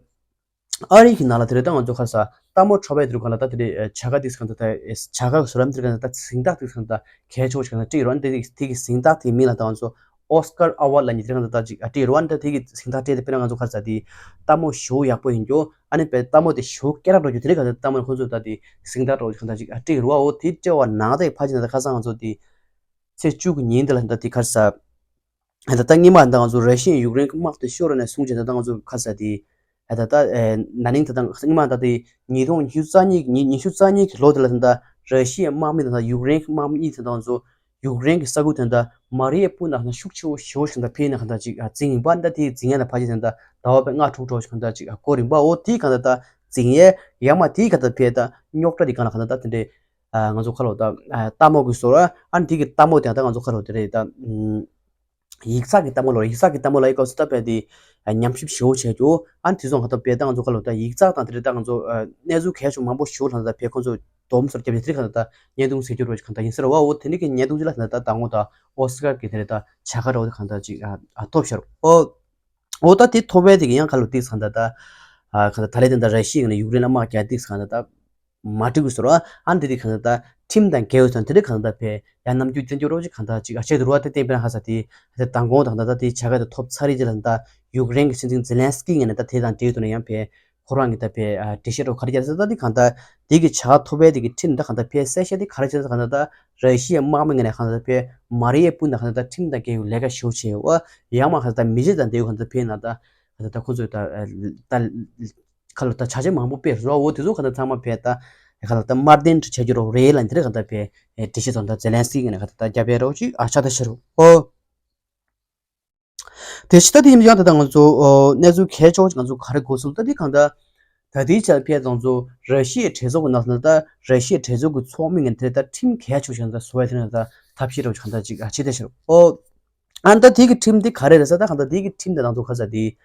ཨ་རི་གི་ནང་ལ་དེ་རེད་ད་ང་ཚོ་ཁ་ས་ལྟད་མོ་འཁྲབ་པའི་དུས་གང་ལ་ད་དེ་རེད་བྱ་དགའ་དེ་གང་ད་ད་བྱ་དགའ་གི་བཟོ་ལམ་དེ་གང་ད་ད་གཟེངས་རྟགས་དེ་གང་ད་གལ་ཆེ་བོ་ཞིག་གང་ད་སྤྲད་ཡོད་རེད། དེ་དེ་གི་གཟེངས་རྟགས་དེ་མིང་ལ་ད་ང་ཚོ་ཨོ་སི་ཀར་ཨ་ཝར་ལ་ཉིས་དེ་གང་ད་ད་ཅིག་ཨ་སྤྲད་ཡོད་རེད། ད་དེ་གི་གཟེངས་རྟགས་སྤྲད་དེ་དཔེར་ན་ང་ཚོ་ཁ་ས་དེ་ལྟད་མོ་ཞེ་པོ་ཡག་པོ་ཡིན་རྒྱུ། ཨ་ནི་དཔེ་ལྟད་མོ་དེ་ཞེ་པོ་སྐད་གྲགས་འགྲོ་རྒྱུ་དེ་རིང་ག་ཚོད་ལྟད་མོ་ཁོང་ཚོས་ད་དེ་གཟེངས་རྟགས་འགྲོ་རྒྱུ་གང་ད་ཅིག་ཨ་སྤྲད་ཡོད་རེད་བ། འོ་དེ་སྤྲད་པ་ནང་ད་ཕ་ཅིག་ད་ཁ་སང་ང་ཚོ་དེ་ཚེས་བཅུ་གི་ཉིན་དེ་ལ་ད་དེ་ཁར་ས་ད་ད་སྔོན་མ་ད་ང་ཚོ་ར་ཤི་ཡ་ཡུཀ་རེན་གྱི་དམག་དེ་ཤོར་ནས་བཟུང་བྱས་ད་ད་ང་ཚོ་ཁ་ས་དེ་ད་ད་ན་ནིང་ད་ད་སྔོན་མ་ད་དེ་ཉིས་སྟོང་ཉི་ཤུ་རྩ་གཉིས་ཉི་ཉི་ཤུ་རྩ་གཉིས་ཀྱི་ལོ་དེ་ལ་ད་ད་ར་ཤི་ཡའི་དམག་མི་དང་ད་ཡུཀ་རེན་གྱི་དམག་མི་གཉིས་ད་ད་ང་ཚོ་ཡུཀ་རེན་གྱི་ས་ཁུལ་དེ་འདྲ་མ་རི་ཨེ་པུ་ནང་ཤུགས་ཆེ་བོ་ཞེ་པོ་ཞིག་འདྲ་ཕེབས་ནས་གང་འདྲ་ཅིག་འཛིང་ཡིན་པ་འདྲ། དེའི་འཛིང་ཡ་ལ་ཕ་ཆེ་དེ་འདྲ་ཟླ་བ་པའི་ལྔ་དྲུག་འགྲོ་ཞིག་གང་འདྲ་ཅིག་སྐོར་ཡིན་པ། འོ་དེའི་གང་འདྲ་ད་འཛིང་ཡས་ཡ་མ་དེའི་གང་འདྲ་ཕེབས་ད་རྙོག་དྲ་དེ་གང་ལ་གང་འདྲ་ད་དེ་འདྲའི་ང་ཚོ་ཁ་ལོ་ད་ལྟད་མོ་གི་བཟོ་ར་ཨ་ནི་དེ་གི་ལྟད་མོ་དེ་ད་ང་ཚོ་ཁ་ལོ་དེ་རེད་ད། ཡིག་ཚགས་ཀྱི་ལྟད་མོ་ལ་ཡིག་ཚགས་ཀྱི་ལྟད་མོ་ལ་ཡི་སྐབས་སུ་ད་བས་དེ་ཉམས་ཞིབ་ཞེ་པོ་བྱས་ཀྱོ། ཨ་ནི་དེ་ཚོ་ང་ད་བས་ད་ང་ཚོ་ག་ལོ་ད་ཡིག་ཚགས་དང་དེ་རེད་ད་ང་ཚོ་གནས་ཚུལ་གལ་ཆེ་མང་པོ་ཞེ་པོ་ལ་ད་བས་ཁོང་ཚོ་སྡོམ་སོར་རྒྱབ་ནས་དེ་རིགས་གང་ད་ད་བརྙན་ཐུང་ཟེར་རྒྱུ་རོ་གང་ད་ཡིན་ཟེར་བ། འོ་དེ་ནི་གི་བརྙན་ཐུང་ཅི་ལ་ད་ད་ད་ངོ་ད་ཨོ་སི་ཀར་གི་དེ་རེད་ད་བྱ་དགའ་རོ་གང་ད་ཅིག་ཨ་ཐོབ་ཤར། འོ་འོ་ད་དེ་ཐོབ་པའི་དེ་གི་ཡང་ག་ལོ་དེ་གང་ད་ད་ཨ་གང་ད་ད་ལེ་དེ་ད་ར་ཤི་ཡ་གི་ནས་ཡུཀ་རེན་ལ་དམག་རྒྱག་དེ་གང་ད་ད། མ་འགྲིག་གི་ཟེར་བ། ཨ་ནི་དེ་རིགས་གང་ལྟར་ད་ཁྲིམས་དང་འགལ་བའི་དོན་དེ་རིགས་གང་ལྟར་བས་ཡང་རྣམ་འགྱུར་སྟོན་རྒྱུ་རོགས་ཅིག་གང་ལྟར་ཅིག་ཨ་ཆེད་དུ་རུ་བ་དེ་བསྟན་པའི་ཧ་ས་དེ་ད་མདང་དགོང་དང་ད་ལྟ་དེ་བྱ་དགའ་དེ་ཐོབ་ཚར་རེད་ཅེས་ལ་ད་ཡུཀ་རེན་གྱི་སྲིད་འཛིན་ཛེ་ལན་སི་ཀི་ངོས་ནས་ད་དེ་དང་འབྲེལ་དུ་ནས་ཡང་བས་ཁོ་རང་གི་ད་བས་འགྲེལ་བཤད་རོགས་ག་རེ་བརྒྱབ་ཟེར་ད་དེ་གང་ལྟར་དེ་གི་བྱ་དགའ་ཐོབ་པའི་དེ་གི་ཁྲིམས་ད་གང་ལྟར་བས་གསལ་བཤད་དེ་ག་རེ་བྱས་ཟེར་གང་ལྟར་ད་ར་ཤི་ཡའི་དམག་མི་ངོས་ནས་གང་ལྟར་བས་མ་རི་ཡའི་སྤུན་དང་གང་ལྟར་ད་ཁྲིམས་དང་འགལ་བའི་ལས་ཀ་ཞེ་པོ་བྱས་ཡོད་པ། ཡང་མ་གང་ལྟར་མི་རྗེ་དང་འདས་ཡོད་གང་ལྟར་བས་ན་ད་གང་ལྟར་ཁོ་ཚོས་ད་ད། ཁ་ལ་ད་བྱ་བྱེད་མང་པོ་སྤེལ་རོ། འོ་དེ་ཚོ་ག་ད་ཚང་མ་བས་ད་ཁ་ལ་ད་དམར་འདོན་བྱ་རྒྱུ་རོ་རེད་ལ་འདི་རེད་ག་ད་བས་འགྲེལ་བཤད་ཚོ་ད་ཛེ་ལན་སི་ཀི་ངོས་ནས་ག་ད་ད་རྒྱབ་པའི་རོགས་ཅིག་ཨ་ཆ་ད་ཤར་རོ། ཨོ། དེ་ཕྱི་ད་དེ་ཡིན་ཡང་ད་ད་ང་ཚོ་ཨོ་གནས་ཚུལ་གལ་ཆེ་བ་ཅིག་ང་ཚོ་ག་རེ་གོ་སོང་ད་དེ་གང་ད་ད་དེའི་ཆ་ཕས་ང་ཚོ་ར་ཤི་ཡའི་གྲོས་ཚོགས་ཀྱི་ནང་ད་ད་ར་ཤི་ཡའི་གྲོས་ཚོགས་ཀྱི་ཚོགས་མི་ངོས་ནས་དེ་ད་ཁྲིམས་གལ་ཆེ་བ་ཅིག་ད་བཟོ་བའི་དེ་ནས་ད་ཐབས་ཤེས་རོ་ཅིག་གང་ད་ཅིག་ཨ་ཆེ་ད་ཤར་རོ། ཨོ། ཨ་ད་དེ་གི་ཁྲིམས་དེ་ག་རེ་རེད་ཟེར་ད་གང་ད་དེ་གི་ཁྲིམས་དེ་ང་ཚོ་ག་ས་དེ།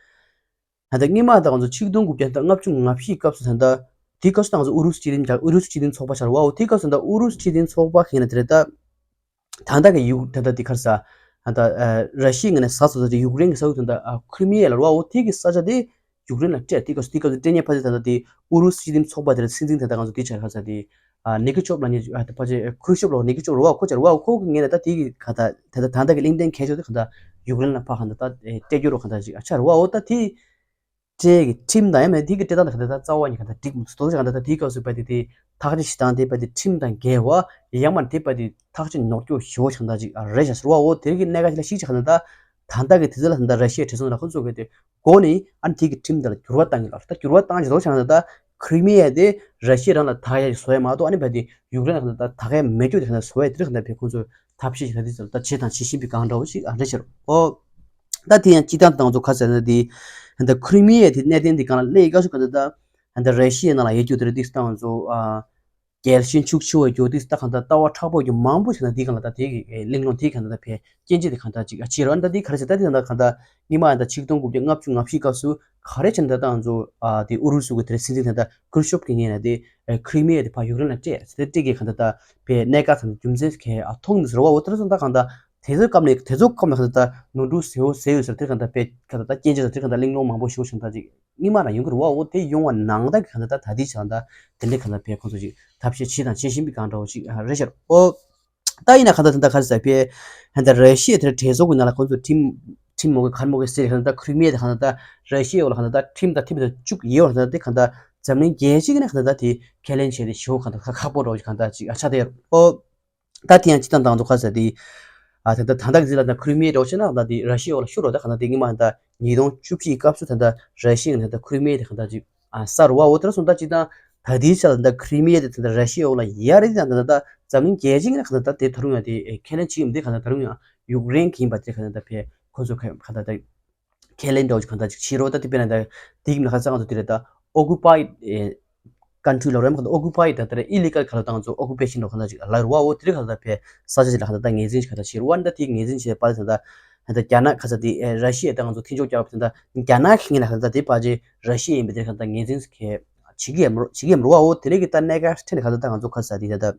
ད་ལྟ་སྔོན་མ་ད་ང་ཚོ་ཆིག་སྟོང་དགུ་བརྒྱ་དང་ལྔ་བཅུ་ང་བཞི་སྐབས་སུ་ད་ལྟ་དེའི་སྐབས་སུ་ད་ང་ཚོ་ཨུ་རུ་སུ་སྤྱི་མཐུན་རྒྱལ་ཨུ་རུ་སུ་སྤྱི་མཐུན་ཚོགས་པ་ཤར་བའོ། དེའི་སྐབས་སུ་ད་ལྟ་ཨུ་རུ་སུ་སྤྱི་མཐུན་ཚོགས་པ་ཁེ་ན་དེ་རེད་ད། ད་ལྟ་གི་ཡུ་ད་ལྟ་དེ་གར་ས་ད་ལྟ་ར་ཤི་ཡ་ངོས་ནས་ས་སོ་ད་ལྟ་ཡུཀ་རེན་གི་ས་ཁུལ་ད་ལྟ་ཁི་རི་མི་ཡ་ལ་རེད་བའོ། དེ་གི་ས་ཆ་དེ་ཡུཀ་རེན་ལ་སྤྲད། དེའི་སྐབས་སུ་དེའི་སྐབས་སུ་སྤྲད་ཉེ་ཕ་དེ་ད་ལྟ་དེ་ཨུ་རུ་སུ་སྤྱི་མཐུན་ཚོགས་པ་དེ་ར་སྲིད་འཛིན་དེ་ད་ང་ཚོ་དེ་ཆ་ག་ས་དེ། ཨ་ནི་ཀི་ཆོབ་ལ་ནི་ཨ་ད་ཕ་ཆེ་ཁུ་རུ་ཤོབ་ལ་ནི་ཀི་ཆོབ་རེད་བའོ། ཁོ་ཆ་རེད་བའོ། ཁོ་གི་ངོས་ནས་ད་དེ་གི་ག་ད་ད་ད་ད་ལྟ་གི་གླེང་སྟེང་གལ་ཆེ་དེ་ག་ད་ཡུཀ་རེན་ལ་ཕ་ག་ད་ད་སྤྲད་རྒྱུ་རོ་ག་ད་ཅིག་ཨ་ཆ་རེད་བའོ། ད་དེ། སྤྲད་ཀྱི་ཁྲིམས་དང་ཡང་མེད་དེ་གི་སྤྲད་སྟངས་དང་ག་ད་ད་རྩ་བ་ཉིད་ག་ད་འགྲིག་མི་འདུག་ཟེར་ག་ད་ད་དེའི་སྐབས་སུ་བས་དེ་དེ་ཐག་གཅོད་བྱེད་སྟངས་དེ་བས་དེ་ཁྲིམས་དང་འགལ་བ་ཡང་མ་དེ་བས་དེ་ཐག་གཅོད་ཉོག་ཀྱོག་ཞེ་པོ་ཆགས་ད་ཅིག་རེད་ཤག་ཟེར་བའོ། དེ་གི་གནད་འགག་ཅིག་ལ་གཅིག་ཆགས་ད་ད་ད་ལྟ་གི་དེ་ཚོ་ལ་ད་ད་ར་ཤི་ཡའི་གྲོས་ཚོགས་ལ་ཁོ་ཚོ་གི་དེ་མགོ་ནས་ཨ་ནི་དེ་གི་ཁྲིམས་དེ་ལ་འགྱུར་བ་བཏང་གི་ལ་ད་འགྱུར་བ་བཏང་ཅི་ཐོག་ཆགས་ད་ད་ཁི་རི་མི་ཡ་དེ་ར་ཤི་ཡ་རང་ལ་ད་ཡ་ཞིག་བཟོ་ཡ་མ་གཏོགས་ཨ་ནི་བས་དེ་ཡུཀ་རེན་ལ་ད་ད་ཡ་མེད་རྒྱུ་དེ་ག་ད་བཟོ་ཡ་དེ་རིགས་ག་ད་བས་ཁོ་ཚོ་ཐབས་ཤེས་ཤིག་ད་དེ་ཚོ་ད་བྱེད་དང་བྱེད་བཞིན་པའི་སྒང་འདྲ་བོ་ཞིག་ཨ་རེད་ཤག་ཨོ། ད་དེ་ཡང་སྤྱི་བཏང་དང་ཚོ་ཁ་ཟེར་ན་དེ་ད་ཁི་རི་མི་ཡའི་དེ་གནད་དོན་དེ་སྒང་ལ་གླེང་ཡི་སྐབས་སུ་གང་ལྟར་ད་ད་ར་ཤི་ཡའི་ནང་ལ་ཡོད་རྒྱུ་དེ་རེད། དེ་ད་ང་ཚོ་ཨ་རྒྱལ་ཞེན་ཤུགས་ཆེ་བ་རྒྱུ་དེ་ད་གང་ལྟར་ལྟ་བ་མཁྲེགས་པོ་རྒྱུ་མང་པོ་ཞིག་ན་དེ་སྒང་ལ་ད་དེ་གི་གླེང་སློང་དེ་གང་ལྟར་ད་ཕལ་སྐྱོན་ཅི་དེ་གང་ལྟར་ཅིག་ཨ་ཅི་རོ། ད་དེ་ག་རེ་ཟེར་ད་དེ་ད་གང་ལྟར་སྔོན་མ་ད་ཆིག་སྟོང་དགུ་བརྒྱ་ལྔ་བཅུ་ང་བཞི་སྐབས་སུ་ག་རེ་བྱས་ན་ད་ད་ང་ཚོ་ཨ་དེ་ཨུ་རུ་སུ་གི་དེ་རེད་སྲིད་འཛིན་ད་ད་ཁུ་རུ་ཤོབ་གི་ངོས་ནས་དེ་ཁི་རི་མི་ཡ་དེ་ཕར་ཡུཀ་རེན་ལ་སྤྲད་ཟེར་ཏེ་སྤྲད་གི་གང་ལྟར་ད་ཕལ་གནད་འགག་ཚང་རྒྱུ་མཚན་གལ་ཨ་མཐོང་ནི་ཟེར་བ། འོ་དེ་ཚོ་ད་གང་ལྟར། དེ་ཚོའི་སྐབས་ནས་དེ་ཚོའི་སྐབས་ནས་གང་ལྟར་ད་ནོར་འཁྲུལ་ཟེར་བོ་ཟེར་ཡོད་ཟེར་དེ་གང་ལྟར་དཔེ་གང་ལྟར་ད་སྐྱོན་ཆ་ཟེར་དེ་གང་ལྟར་གླེང་སློང་མང་པོ་ཞིག་བྱུང་ད་ཅིག་སྔོན་མ་རང་ཡོང་གི་རེད་བ། འོ་དེ་ཡོང་བ་ནང་ད་གི་གང་ལྟར་ད་ད་ལྟའི་ཆ་ལ་ད་དེ་འདྲའི་གང་ལྟར་དཔེ་ཁོང་ཚོ་ཅིག་ཐབས་ཤེས་བྱེད་དང་བྱེད་བཞིན་པའི་སྒང་འདྲ་བོ་ཅིག་རེད་ཤག་ཨོ། ད་ཡིན་ན་གང་ལྟར་ད་ལྟ་ག་རེ་ཟེར་དཔེ་གང་ལྟར་ར་ཤི་ཡའི་དེར་གྲོས་ཚོགས་ཀྱི་ནང་ལ་ཁོང་ཚོ་ཁྲིམས་ཁྲིམས་མོ་གི་གར་མོ་གི་ཟེར་གང་ལྟར་ཁི་རི་མི་ཡ་དེ་གང་ལྟར་ད་ར་ཤི་ཡའི་འོག་ལ་གང་ལྟར་ད་ཁྲིམས་དང་ཁྲིམས་དང་བཅུག་ཡོད་གང་ལྟར་དེ་གང་ལྟར་འཛམ་གླིང་རྒྱལ་སྤྱི་གི་ནས་གང་ལྟར་ད་དེ་ཁས་ལེན་བྱས་ཏེ་ཞེ་པོ་གང་ལྟར་ཁག་པོ་འདྲ་བོ་ཅིག་གང་ལྟར་ཅིག་ཨ་ཆགས་བསྡད་ཡོད་རེད། ཨོ། ད་དེ་ཡང་སྤྱི་བཏང་དང་ཚོ་ཁ་ཟེར་དེ། ཨ་ད་ད་ད་ད་གི་ཟི་ལ་ད་ཁི་རི་མི་ཡ་འདྲ་བོ་བྱས་ན་ད་དེ་ར་ཤི་ཡའི་འོག་ལ་ཤོར་རོ། ད་གང་ལྟར་དེ་སྔོན་མ་ད་ཉིས་སྟོང་བཅུ་བཞི་ཡི་སྐབས་སུ་ད་ད་ར་ཤི་ཡ་ནས་ད་ཁི་རི་མི་ཡ་དེ་གང་ལྟར་ཅིག་ཨ་ས་རུ་བ། འོ་དེ་ར་སོང་ད་སྤྱི་བཏང་ད་དེའི་ཆ་ལ་ད་ཁི་རི་མི་ཡ་དེ་ད་ད་ར་ཤི་ཡའི་འོག་ལ་ཡ་རེད། དེ་ད་ད་ད་འཛམ་གླིང་རྒྱལ་སྤྱི་གི་ནས་གང་ལྟར་ད་དེ་ད་རུང་ཡང་དེ་ཁས་ལེན་བྱེད་ཀྱི་མི་དེ་གང་ལྟར་ད་རུང་ཡང་ཡུཀ་རེན་གྱི་ཡིན་པ་དེ་གང་ལྟར་ད་ཕལ་ཁོ་ཚོ་གང་ལྟར་ད། ཁས་ལེན་འདྲ་བོ་ཅིག་གང་ལྟར་ཅིག་བྱེད་རོགས། ད་དེ་དཔེར་ན་ད་དེ་གི་མི་ཁ་ཚང་ང་ཚོ་དེ་རེད་ད། ཨོ་ཀུ་པའི་ཌི་ཀན་ཊི་རི་ལ་རེད་མ་གང་ལྟར་ཨོ་ཀུ་པའི་ཌི་ད་ལྟ་ཨི་ལི་གལ་ག་ལ་ད་ང་ཚོ་ཨོ་ཀུ་པེ་ཤན་འདྲ་བོ་གང་ལྟར་ཅིག་ལབ་རོགས། འོ་དེ་རིགས་གང་ལྟར་ད་ཕལ་ས་ཆ་ཅིག་ལ་གང་ལྟར་ད་ངོས་འཛིན་ཅིག་གང་ལྟར་བྱེད་རོགས། ཨ་ནི་ད་དེ་ངོས་འཛིན་བྱེད་པ་ད་ད་ད་རྒྱ་ནག་ཁ་ཚ་དེ་ར་ཤི་ཡ་ད་ང་ཚོ་མཐུན་ཕྱོགས་རྒྱག་པ་ད་ད་རྒྱ་ནག་གི་ངོས་ནས་གང་ལྟར་ད་དེ་ཕལ་ཆེར་ར་ཤི་ཡ་ཡིན་པའི་དེ་གང་ལྟར་ངོས་འཛིན་ཟེར་གི་བྱེད་ཀྱི་ཡོད་མ་རེད། བྱེད་ཀྱི་ཡོད་མ་རེད་བ། འོ་དེ་རིགས་ཀྱི་ད་གནད་འགག་ཕྲན་གང་ལྟར་ད་ང་ཚོ་ཁ་ཚ་དེ་ད་ད།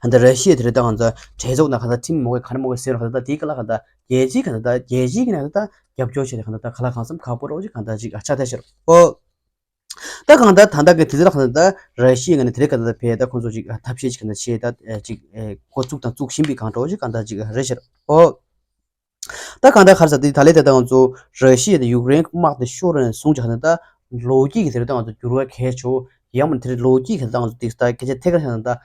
ད་ལྟ་ར་ཤི་ཡ་དེ་རེད་ད་གང་ལྟར་གྲོས་ཚོགས་ནང་གང་ལྟར་ཁྲིམས་མ་དགོས་ག་རེ་མ་དགོས་ཟེར་གང་ལྟར་དེའི་སྐབས་ལ་གང་ལྟར་རྒྱལ་སྤྱིའི་གང་ལྟར་རྒྱལ་སྤྱིའི་གི་ནང་ལ་ད་རྒྱབ་སྐྱོར་བྱས་ཏེ་གང་ལྟར་ད་ག་ལ་གང་འཚམ་ཁག་པོ་རོགས་ཅིག་གང་ལྟར་ཅིག་ཨ་ཆགས་བསྡད་ཤག་ཨོ། ད་གང་ལྟར་ད་ལྟ་གི་དུས་ཚོད་ལ་གང་ལྟར་ད་ར་ཤི་ཡ་གི་ནས་དེ་རིང་གང་ལྟར་ཕེ་ད་ཁོང་ཚོ་ཅིག་ཨ་ཐབས་ཤེས་ཅིག་གང་ལྟར་བྱས་ད་ཅིག་འགོ་བཙུགས་དང་བཙུགས་བཞིན་པའི་གང་འདྲ་ཅིག་གང་ལྟར་ཅིག་རེད་ཤག་ཨོ། ད་གང་ལྟར་ག་རེ་ཟེར་དེ་ད་ལས་དེ་ད་ང་ཚོ་ར་ཤི་ཡ་དང་ཡུཀ་རེན་དམག་དེ་ཤོར་ནས་བཟུང་ཅིག་གང་ལྟར་ད་ལོ་རྒྱུས་ཀྱི་དེ་རིང་ད་ང་ཚོ་འགྱུར་བ་གལ་ཆེ་བོ་ཡང་མིན་དེ་རིང་ལོ་རྒྱུས་ཀྱི་དེ་ད་ང་ཚོ་དེ་ད་སྐད་ཆ་ཐད་ཀར་བཤད་ན་ད་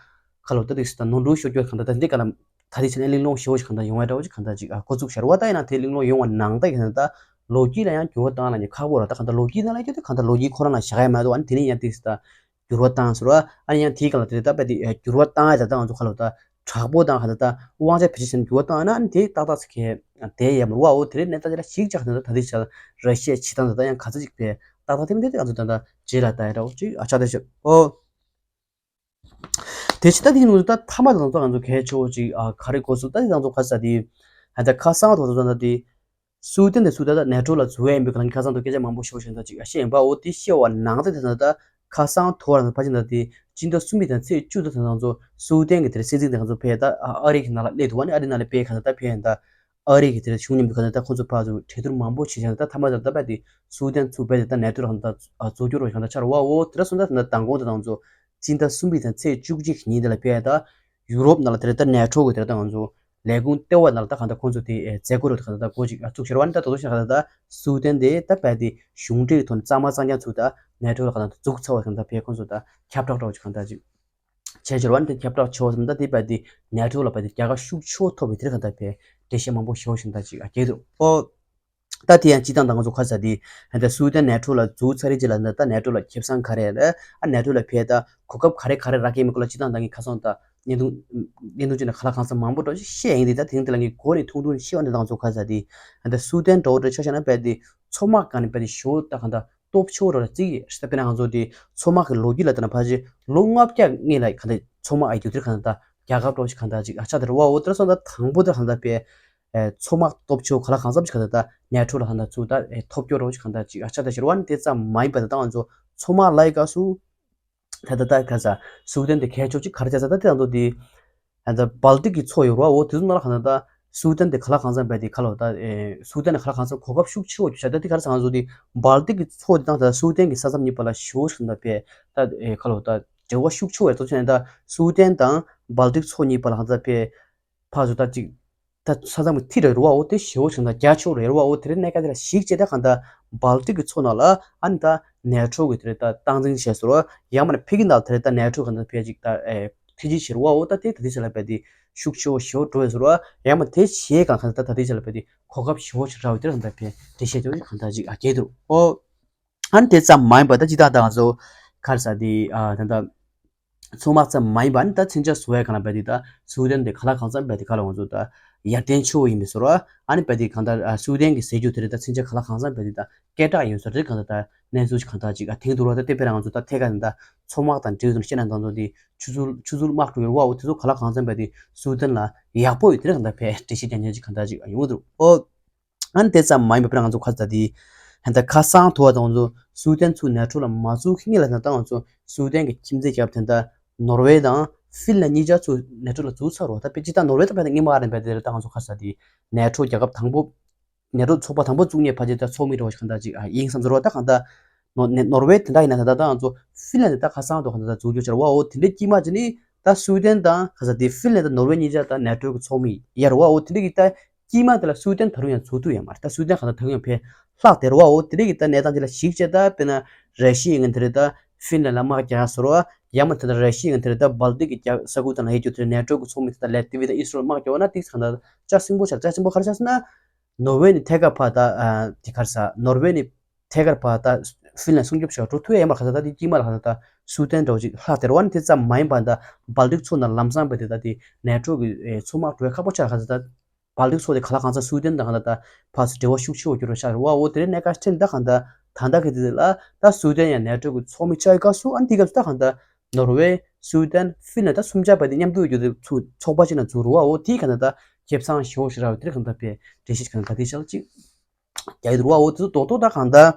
ཁ་ལོ་ད་དེ་ད་ནོར་འཁྲུལ་ཤོར་རྒྱུ་གང་ལྟར་ད་འདི་ག་ལ་ད་དེ་ཕྱིན་ནས་གླེང་སློང་ཞེ་བོ་ཞིག་གང་ལྟར་ཡོང་བའི་འདྲ་བོ་ཅིག་གང་ལྟར་ཅིག་ཨ་འགོ་བཙུགས་ཤར་བ། ད་ཡིན་ན་དེ་གླེང་སློང་ཡོང་བ་ནང་ད་གང་ལྟར་ད་ལོ་རྒྱུས་ལ་ཡང་འགྱུར་བ་བཏང་ལ་ཉེ་ཁག་པོ་ར། ད་གང་ལྟར་ལོ་རྒྱུས་ནང་ལ་ཡོད་དེ་གང་ལྟར་ལོ་རྒྱུས་ཁོ་རང་ལ་བཞག་ཡ་མ་གཏོགས་ཨ་ནི་དེ་ནས་ཡང་དེ་ད་འགྱུར་བ་བཏང་ཟེར་བ། ཨ་ནི་ཡང་དེའི་སྒང་ལ་དེ་ལྟ་བུ་དེ་འགྱུར་བ་བཏང་ཡ་ད་ལྟ་ང་ཚོ་ཁ་ལོ་ད་དྲག་པོ་དང་ག་ད་ལྟ་དབང་ཆ་བེད་སྤྱོད་བྱས་ནས་འགྱུར་བ་བཏང་ཡ་ན་ཨ་ནི་དེ་ཏག་ཏག་ཚིག་གི་དེ་ཡ་མ་རུ་བ། འོ་དེ་རིང་གནས་སྟངས་ཅིག་ལ་ཞིག་ཅག་ད་ལྟ་ད་ལྟའི་ཆ་ལ་ར་ཤི་ཡའི་བྱེད་སྟངས་ད་ལྟ་ཡང་ག་ཚོད་ཅིག་བས་ཏག་ཏག་དེ་མིན་དེ་ད་ང་ཚོ་ད་ལྟ་རྗེས་ལ་ལྟ་ཡ་འདྲ་བོ་ཅིག་ཨ་ཆགས་བསྡད་ཤག་ཨོ། དེ་ཕྱི་ད་དེ་ནང་ད་མཐའ་མ་ད་ང་ཚོ་ང་ཚོ་གལ་ཆེ་བོ་ཅིག་ཨ་ག་རེ་གོ་སོང་ད་དེ་ང་ཚོ་ག་ས་དེ་ ཨ་ད་ཁ་སང་ཐོག་ཐོག་ད་དེ་སུའུ་ཏན་དེ་སུའུ་ཏན་ད་ནེ་ཊོ་ལ་འཛུལ་ཡ་ཡིན་པའི་གང་ཁ་སང་ཐོག་སྐད་ཆ་མང་པོ་ཤོར་བཞིན་ད་ཅིག་ཨ་ཤེས་ཡིན་པ། འོ་དེ་ཤེས་པ་ནང་ཚེ་དེ་ད་ད་ཁ་སང་ཐོག་རང་ཕ་ཆེན་ད་དེ་སྤྱི་ཟླ་གསུམ་པའི་ད་ཚེས་བཅུ་ད་ད་ང་ཚོ་སུའུ་ཏན་གི་དེ་སྲིད་འཛིན་དེ་ང་ཚོ་ཕེ་ད་ཨ་རི་གི་ནང་ལ་སླེབས་འདུག་བ། ནི་ཨ་རི་ནང་ལ་ཕེ་ག་ད་ད་ཕེ་ད་ཨ་རི་གི་དེ་གཞུང་མཉམ་དུ་ག་ད་ད་ཁོང་ཚོ་ཕར་ཚུར་གྲོས་བསྡུར་མང་པོ་བྱས་བྱས་ད་མཐའ་མ་ད་ད་ཕེ་དེ་སུའུ་ཏན་ཚུར་ཕེ་དེ་ད་ནེ་ཊོ་ལ་ག་ད་འཛུལ་རྒྱུ་རོ་ག་ད་ཆར་བ། འོ་དེ་ད་སོང་ད་ད་མདང་དགོང་ད་ང་ཚོ་སྤྱི་ཟླ་གསུམ་པའི་ད་ཚེས་བཅུ་གཅིག་ཉིན་དེ་ལ་ཕེ་ད་ཡུ་རོབ་ནང་ལ་དེ་ད་ནེ་ཊོ་གི་དེ་ད་ང་ཚོ་ལས་ཁུངས་ལྟེ་བ་ནང་ལ་ད་གང་ལྟར་ཁོང་ཚོ་དེ་མཛད་སྒོ་རུ་གང་ལྟར་འགོ་ཅིག་བཙུགས་ཤར་བ། ནི་ད་དོ་དོ་ཤར་གང་ལྟར་སུའུ་ཏན་དེ་ད་རྦད་དེ་གཞུང་འབྲེལ་གྱི་ཐོག་ནས་གཙང་མ་གཙང་རྐྱང་ཚུགས། ད་ནེ་ཊོ་ལ་གང་ལྟར་འཛུགས་ཚར་བ་གང་ལྟར་ཕེ་ཁོང་ཚོ་ད་ཁྱབ་བསྒྲགས་འདྲ་བོ་ཅིག་གང་ལྟར་ཅིག་བྱས་ཤར་བ། ནི་དེ་ཁྱབ་བསྒྲགས་ཆེ་བ་ཙམ་ད་དེ་རྦད་དེ་ནེ་ཊོ་ལ་རྦད་དེ་རྒྱལ་ཁ་ཤུགས་ཆེ་བོ་ཐོབ་པའི་དེར་གང་ལྟར་ཕེ་འགྲེལ་བཤད་མང་པོ་ཞེ་བོ་ཞིག་གང་ལྟར་ཅིག་ཨ་སྐྱེས་འདུག་ཨོ། ད་དེ་ཡང་སྤྱི་བཏང་ད་ང་ཚོ་ཁ་ས་དེ་ད་སུའུ་ཏན་ནེ་ཊོ་ལ་འཛུལ་ཚར་རེད་ཅེས་ལ་ད་ནེ་ཊོ་ལ་ཁེ་བཟང་ག་རེ་རེད། ཨ་ནེ་ཊོ་ལ་ཕེ་ད་གོ་སྐབས་ག་རེ་ག་རེ་རག་གི་མི་སྐོར་ལ་སྤྱི་བཏང་ད་ངས་ཁ་སང་ད་བརྙན་ཐུང་བརྙན་ཐུང་ཅིག་ནང་ག་ལ་གང་ས་མང་པོ་འགྲོ་ཞིག་བཤད་ཡིན། དེ་ད་དེང་དེ་ལ་ངས་གོ་ནས་ཐུང་ཐུང་བཤད་བ་ནི་ད་ང་ཚོ་ཁ་ས་དེ་ད་སུའུ་ཏན་འགྲོ་འགྲོ་ཆ་བཞག་ན་རྦད་དེ་མཚོ་དམག་ག་ནས་རྦད་དེ་ཞོ་ད་གང་ད་སྟོབས་ཆེ་བོ་ར་རྩིས་ཡིན་ཞེས་ད། དཔེར་ན་ང་ཚོ་དེ་མཚོ་དམག་གི་ལོ་རྒྱུས་ལ་ལྟ་ན་ཕལ་ཆེར་ལོ་ལྔ་བརྒྱ་སྔོན་ལ་གང་ད་མཚོ་དམག་ཨ་ཡུ་དེར་གང་ད་རྒྱལ་ཁབ་འགྲོ་ཞིག་གང་ད་ཅིག་ཨ་ཆ་དེར་བ། འོ་དེར་སོང་ད་དང་པོ་དེར་གང་ད་པའི་མཚོ་དམག་སྟོབས་ཆེ་བོ་ག་ལ་གང་འཚམ་ཞིག་ག་ད་ནེ་ཊོ་ལ་གང་ད་ཚུར་ད་ཐོབ་སྐྱོར་རོགས་ཞིག་གང་ད་ཅིག་ཨ་ཆ་ད་ཤར་བ། ནི་དེ་ཙམ་མ་ཡིན་པ་ད་ང་ཚོ་མཚོ་དམག་ལ་ཡི་ག་སུ་ད་ད་ད་ག་ས་སུའུ་ཏན་དེ་གལ་ཆོག་ཅིག་ག་རེ་བྱ་ས་ད་དེ་ང་ཚོ་དེ་ད་ད་སྦལ་ཏིག་གི་མཚོ་ཡོད་རོགས། འོ་དེ་ཚོ་ནང་ལ་གང་ད་ད་སུའུ་ཏན་དེ་ག་ལ་གང་འཚམ་པའི་དེ་ག་ལོ་ད་སུའུ་ཏན་ག་ལ་གང་འཚམ་གོ་སྐབས་ཤུགས་ཆེ་བོ་བྱ་ད་དེ་ག་རེ་ས་ང་ཚོ་དེ་སྦལ་ཏིག་གི་མཚོ་དེ་དང་ད་སུའུ་ཏན་གི་ས་མཚམས་གཉིས་བར་ལ་ཞོ་ཞིག་ད་པའི་ད་ག་ལོ་ད་འབྲེལ་བ་ཤུགས་ཆེ་བོ་ཡོད་ཚོ་ཆེ་ནས་ད་སུའུ་ཏན་དང་སྦལ་ཏིག་མཚོ་གཉིས་བར་ལ་གང་འཚམ་པའི་ཕར་ཚུར་ད་ཅིག་ད་ས་མཚམས་ཀྱི་མཐིལ་རེད་རུ་བ། འོ་དེ་ཞེ་བོ་ཞིག་ད་རྒྱ་ཆེ་བོ་རེད་རུ་བ། འོ་དེ་རེད་གནས་ཀ་དེ་ལ་གཞིགས་བྱས་ད་གང་ད་སྦལ་ཏིག་གི་མཚོ་ནང་ལ་ཨ་ནི་ད་ནེ་ཊོ་གི་དེ་རེད་ད་སྟངས་འཛིན་བྱས་སོ་ར། ཡང་མ་ནི་ཕི་གི་ནང་དེ་རེད་ད་ནེ་ཊོ་གི་ནང་ཕལ་ཅིག་ད་ཨེ་ཐེ་ཇི་བྱེད་རུ་བ། འོ་ད་དེ་ད་དེ་ཆ་ལ་བས་དེ་ཤུགས་ཆེ་བོ་ཞེ་བོ་འགྲོ་བས་སོ་ར། ཡང་མ་དེ་བྱས་གང་གང་ད་ད་དེ་ཆ་ལ་བས་དེ་གོ་སྐབས་ཞེ་བོ་ཞིག་རག་བས་དེ་རེད་གང་ད་ཕལ་དེ་བཤད་ཆོག་གང་ད་ཅིག་ཨ་སྐྱེས་འདུག་ཨོ། ཨ་ནི་དེ་ཙམ་མ་ཡིན་པ་ད་ཅི་ད་ད་ང་ཚོ་ག་རེ་ཟ་དེ་ཨ་ད་ད། མཚོ་དམག་ཙམ་མ་ཡིན་པ་ནི་ད་མཚོན་ཆ་བཟོ་བའི་གང་ལ་བས་དེ་ད་སུའུ་ཏན་དེ་ག་ལ་གང་འཚམ་བས་དེ་ག་ལ་ང་ཚོ་ད་ཡར་ཐོན་ཆེ་བོ་ཡིན་པའི་བཟོ་ར། ཨ་ནི་བས་དེ་གང་ལྟར་ཨ་སུའུ་ཏན་གྱི་ཟེར་རྒྱུ་དེ་རེད་ད་མཚོན་ཆ་ག་ལ་གང་འཚམ་བས་དེ་ད་སྐད་གྲགས་ཡོད་བཟོ་རེད། གང་ལྟར་ད་གནས་ཚུལ་ཞིག་གང་ལྟར་ཅིག་ཨ་ཐེངས་དུ་ར་ད་དེ་དཔེར་ན་ང་ཚོ་ད་ཐད་ཀ་ནས་ད་མཚོ་དམག་དང་འབྲེལ་ཡོད་དུ་བཤད་ན་ད་ཚོ་དེ་ཆུ་ཚུར་ཆུ་ཚུར་དམག་གྲུ་ཡོད་ར་བ། འོ་དེ་ཚོ་ག་ལ་གང་འཚམ་བས་དེ་སུའུ་ཏན་ལ་ཡག་པོ་ཡོད་དེ་རེད། གང་ལྟར་བས་འགྲེལ་བཤད་རྒྱག་མཁན་ཅིག་གང་ལྟར་ཅིག་ཨ་ཡོང་གི་འདུག་ཨོ། ཨ་ནི་དེ་ཙམ་མ་ཡིན་པ་དཔེར་ན་ང་ཚོ་ཁ་ས་དེ་ཧན་ད་ཁ་སང་ཐོ་བ་དང་ང་ཚོ་སུའུ་ཏན་ཚུར་ནེ་ཊོ་ལ་མ་བཙུགས་ཁེ་ངེས་ལ་ད་ལྟ་ང་ཚོ་སུའུ་ཏན་གྱི་ཁྱིམ་མཚེས་རྒྱབ་དེ་ད་ནོར་ཝེ་དང་ཧྥིན་ལན་གཉིས་ཆ་ཚུར་ནེ་ཊོ་ལ་བཙུགས་ཚར་རོ། ད་དཔེ་ཅི་ད་ནོར་ཝེ་ད་དཔེ་ད་སྔོན་མ་རེད་པས་དེ་རེད། ད་ང་ཚོ་ཁ་ས་དེ་ནེ་ཊོ་རྒྱལ་ཁབ་དང་པོ་ནེ་ཊོ་ཚོགས་པ་དང་པོ་བཙུགས་ནས་ཕལ་ཆེར་ད་ཚོགས་མི་འགྲོ་བ་ཞིག་གང་ལྟར་ཅིག་ཨ་ཡིན་བསམ་ཚོར་བ་ད་གང་ལྟར་ནོ་ནེ་ནོར་ཝེ་དེ་འདྲ་ཡིན་ན་ད་ད་ད་ང་ཚོ་ཧྥིན་ལན་དེ་ད་ཁ་སང་དུ་གང་ལྟར་ད་བཙུགས་རྒྱུ་ཆེ་ར་བ། འོ་དེ་འདྲའི་དཀྱིལ་མ་ཅི་ནི་ད་སུའུ་ཏན་དང་ཁ་ས་དེ་ཧྥིན་ལན་དང་ནོར་ཝེ་གཉིས་ཆ་ད་ནེ་ཊོ་གི་ཚོགས་མི་ཡར་བ། འོ་དེ་འདྲ་གི་ད་དཀྱིལ་མ་དེ་ལ་སུའུ་ཏན་ད་རུང་ཡང་ཚུགས་ཐུབ་ཡོད་མ་རེད། ད་སུའུ་ཏན་གང་ལྟར་ད་རུང་ཡང་ཕེ་ལྷག་དེ་རུ་བ། འོ་དེ་འདྲ་གི་ད་གནས་སྟངས་དེ་ལ་གཞིགས་བྱས་ད་དཔེར་ན་ར་ཤི་ཡ་ཡིན་ན་དེ་རེད། ད་ཧྥིན་ལན་ལ་དམག་རྒྱག་ཡ་བཟོ་ར་བ། ཡང་མ་དེ་ད་ར་ཤི་ཡ་ཡིན་ན་དེ་རེད། ད་སྦལ་ཏིག་གི་རྒྱ་ས་ཁུལ་དང་ལ་ཡ་རྒྱུ་དེ་རེད། ནེ་ཊོ་གི་ཚོགས་མི་དེ་ད་ལེ་ཏི་བི་དང་ཨི་སི་རེལ་དམག་རྒྱག་ན་ཏིག་གང་ལྟར་ཅག་སྲིན་པོ་ཆགས། ཅག་སྲིན་པོ་ག་རེ་ཆགས་ཟེར་ན། ནོར་ཝེ་ནི་ཐད་ཀར་ཕར་ད་ཨ་དེ་ག་རེ་ཟ། ནོར་ཝེ་ནི་ཐད་ཀར་ཕར་ད་ཧྥིན་ལན་སྲུང་སྐྱོབ་བྱ་འགྲོ་ཐུབ་ཡ་ཡིན་པ་ག་ས་ད་དེ་དཀྱིལ་མ་ལ་ག་ས་ད་སུའུ་ཏན་འདྲ་བོ་ཅིག་ལྷག་དེར་བ་ནི་དེ་ཙམ་མ་ཡིན་པ་ད་སྦལ་ཏིག་མཚོ་ནང་ལམ་སང་བས་དེ་ད་དེ་ནེ་ཊོ་གི་ཨེ་མཚོ་དམག་འགྲོ་ཡ་ཁག་པོ་ཆགས། ག་ས་ད་སྦལ་ཏིག་མཚོ་དེ་ག་ལ་གང་ས་སུའུ་ཏན་དང་ག་ས་ད་ཕར་ཚུར་འབྲེལ་བ་ཤུགས་ཆེ་བོ་གྱུར་བ་ཆགས་རེད་བ། འོ་དེ་རིང་གནད་འགག་ཕྲན་ད་ག་ད་ད་ལྟ་གི་དེ་ལ་ད་སུའུ་ཏན་ཡང་ནེ་ཊོ་གི་ཚོགས་མི་ཆགས་ཡ་སྐབས་སུ་ཨ་ནི་དེ་སྐབས་སུ་ད་ག་ད་ནོར་ཝེ་སུའུ་ཏན་ཧྥིན་ལན་ད་གསུམ་ཆ་བས་དེ་མཉམ་དུ་ཡོད་རྒྱུ་དེ་ཚུར་ཚོགས་པ་ཅིག་ནང་འཛུལ་རེད་བ། འོ་དེ་ག་ད་ད་ཁེ་བཟང་ཞེ་བོ་ཞིག་རག་བའི་དེ་རིང་ག་ད་ཕེ་འགྲེལ་བཤད་ག་ད་དེ་ཆགས་ཅིག་རྒྱག་གི་འདུག་བ། འོ་དེ་ཚོ་རྡོག་རྡོག་ད་གང་ལྟར་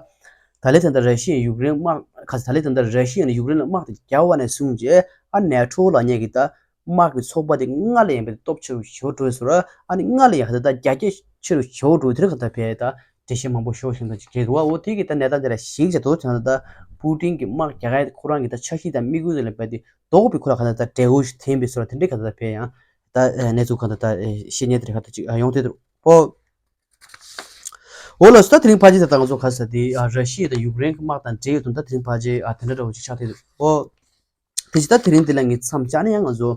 ད་ལེ་ད་ལྟ་ར་ཤི་ཡ་ཡུཀ་རེན་དམག་ཁ་ད་ལེ་ད་ལྟ་ར་ཤི་ཡ་ནས་ཡུཀ་རེན་ལ་དམག་དེ་རྒྱག་པ་ནས་བཟུང་རྗེས་ཨ་ནེ་ཊོ་ལབ་མཁན་གྱི་ད་དམག་གི་ཚོགས་པ་དེ་སྔར་ལས་ཡང་བས་སྟོབས་ཆེ་རུ་ཞེ་པོ་འགྲོ་ཡོད་ཟེར་ར། ཨ་ནི་སྔར་ལས་ཡང་ད་ལྟ་རྒྱ་སྐྱེད་ཆེ་རུ་ཞེ་པོ་འགྲོ་ཡོད། དེ་རིང་ག་ད་ཕེ་ད་འགྲེལ་བཤད་མང་པོ་ཞེ་པོ་ཞིག་ད་ཅིག་རྒྱག་གི་འདུག་བ། འོ་དེ་གི་ད་གནས་སྟངས་དེ་ལ་གཞིགས་བྱས་དོ་ད་ད་པུ་ཏིན་གྱི་དམག་རྒྱག་ཡ་ཁོ་རང་གི་ད་འཆར་གཞི་དང་དམིགས་ཡུལ་དེ་ལ་བས་དེ་རྡོག་པའི་ཁོ་རང་ག་ད་ད་འབྲས་བུ་ཞིག་ཐོན་པའི་བཟོ་འདྲ་དེ་འདྲའི་ག་ད་ད་ཕེ་ཡང་ད་གནས་ཚུལ་ག་ད་ད་བཤད་མཁན་དེ་རིང་ག་ད་ཅིག་ཡོང་དེ་འདུག་བ། འོ་ལགས་སོ། ད་དེ་རིང་ཕལ་ཆེར་ད་ལྟ་ང་ཚོ་ག་ས་དེ་ཨ་ར་ཤི་ཡ་དང་ཡུཀ་རེན་གྱི་དམག་དང་འབྲེལ་ཡོད་དུ་ད་དེ་རིང་ཕལ་ཆེར་ཨ་དེ་འདྲ་འདྲ་བོ་ཅིག་ཆགས་བསྡད་འདུག་ཨོ། དེ་ཅི་ད་དེ་རིང་འདི་ལ་ངས་མཚམས་བཅད་ནས་ཡང་ང་ཚོ་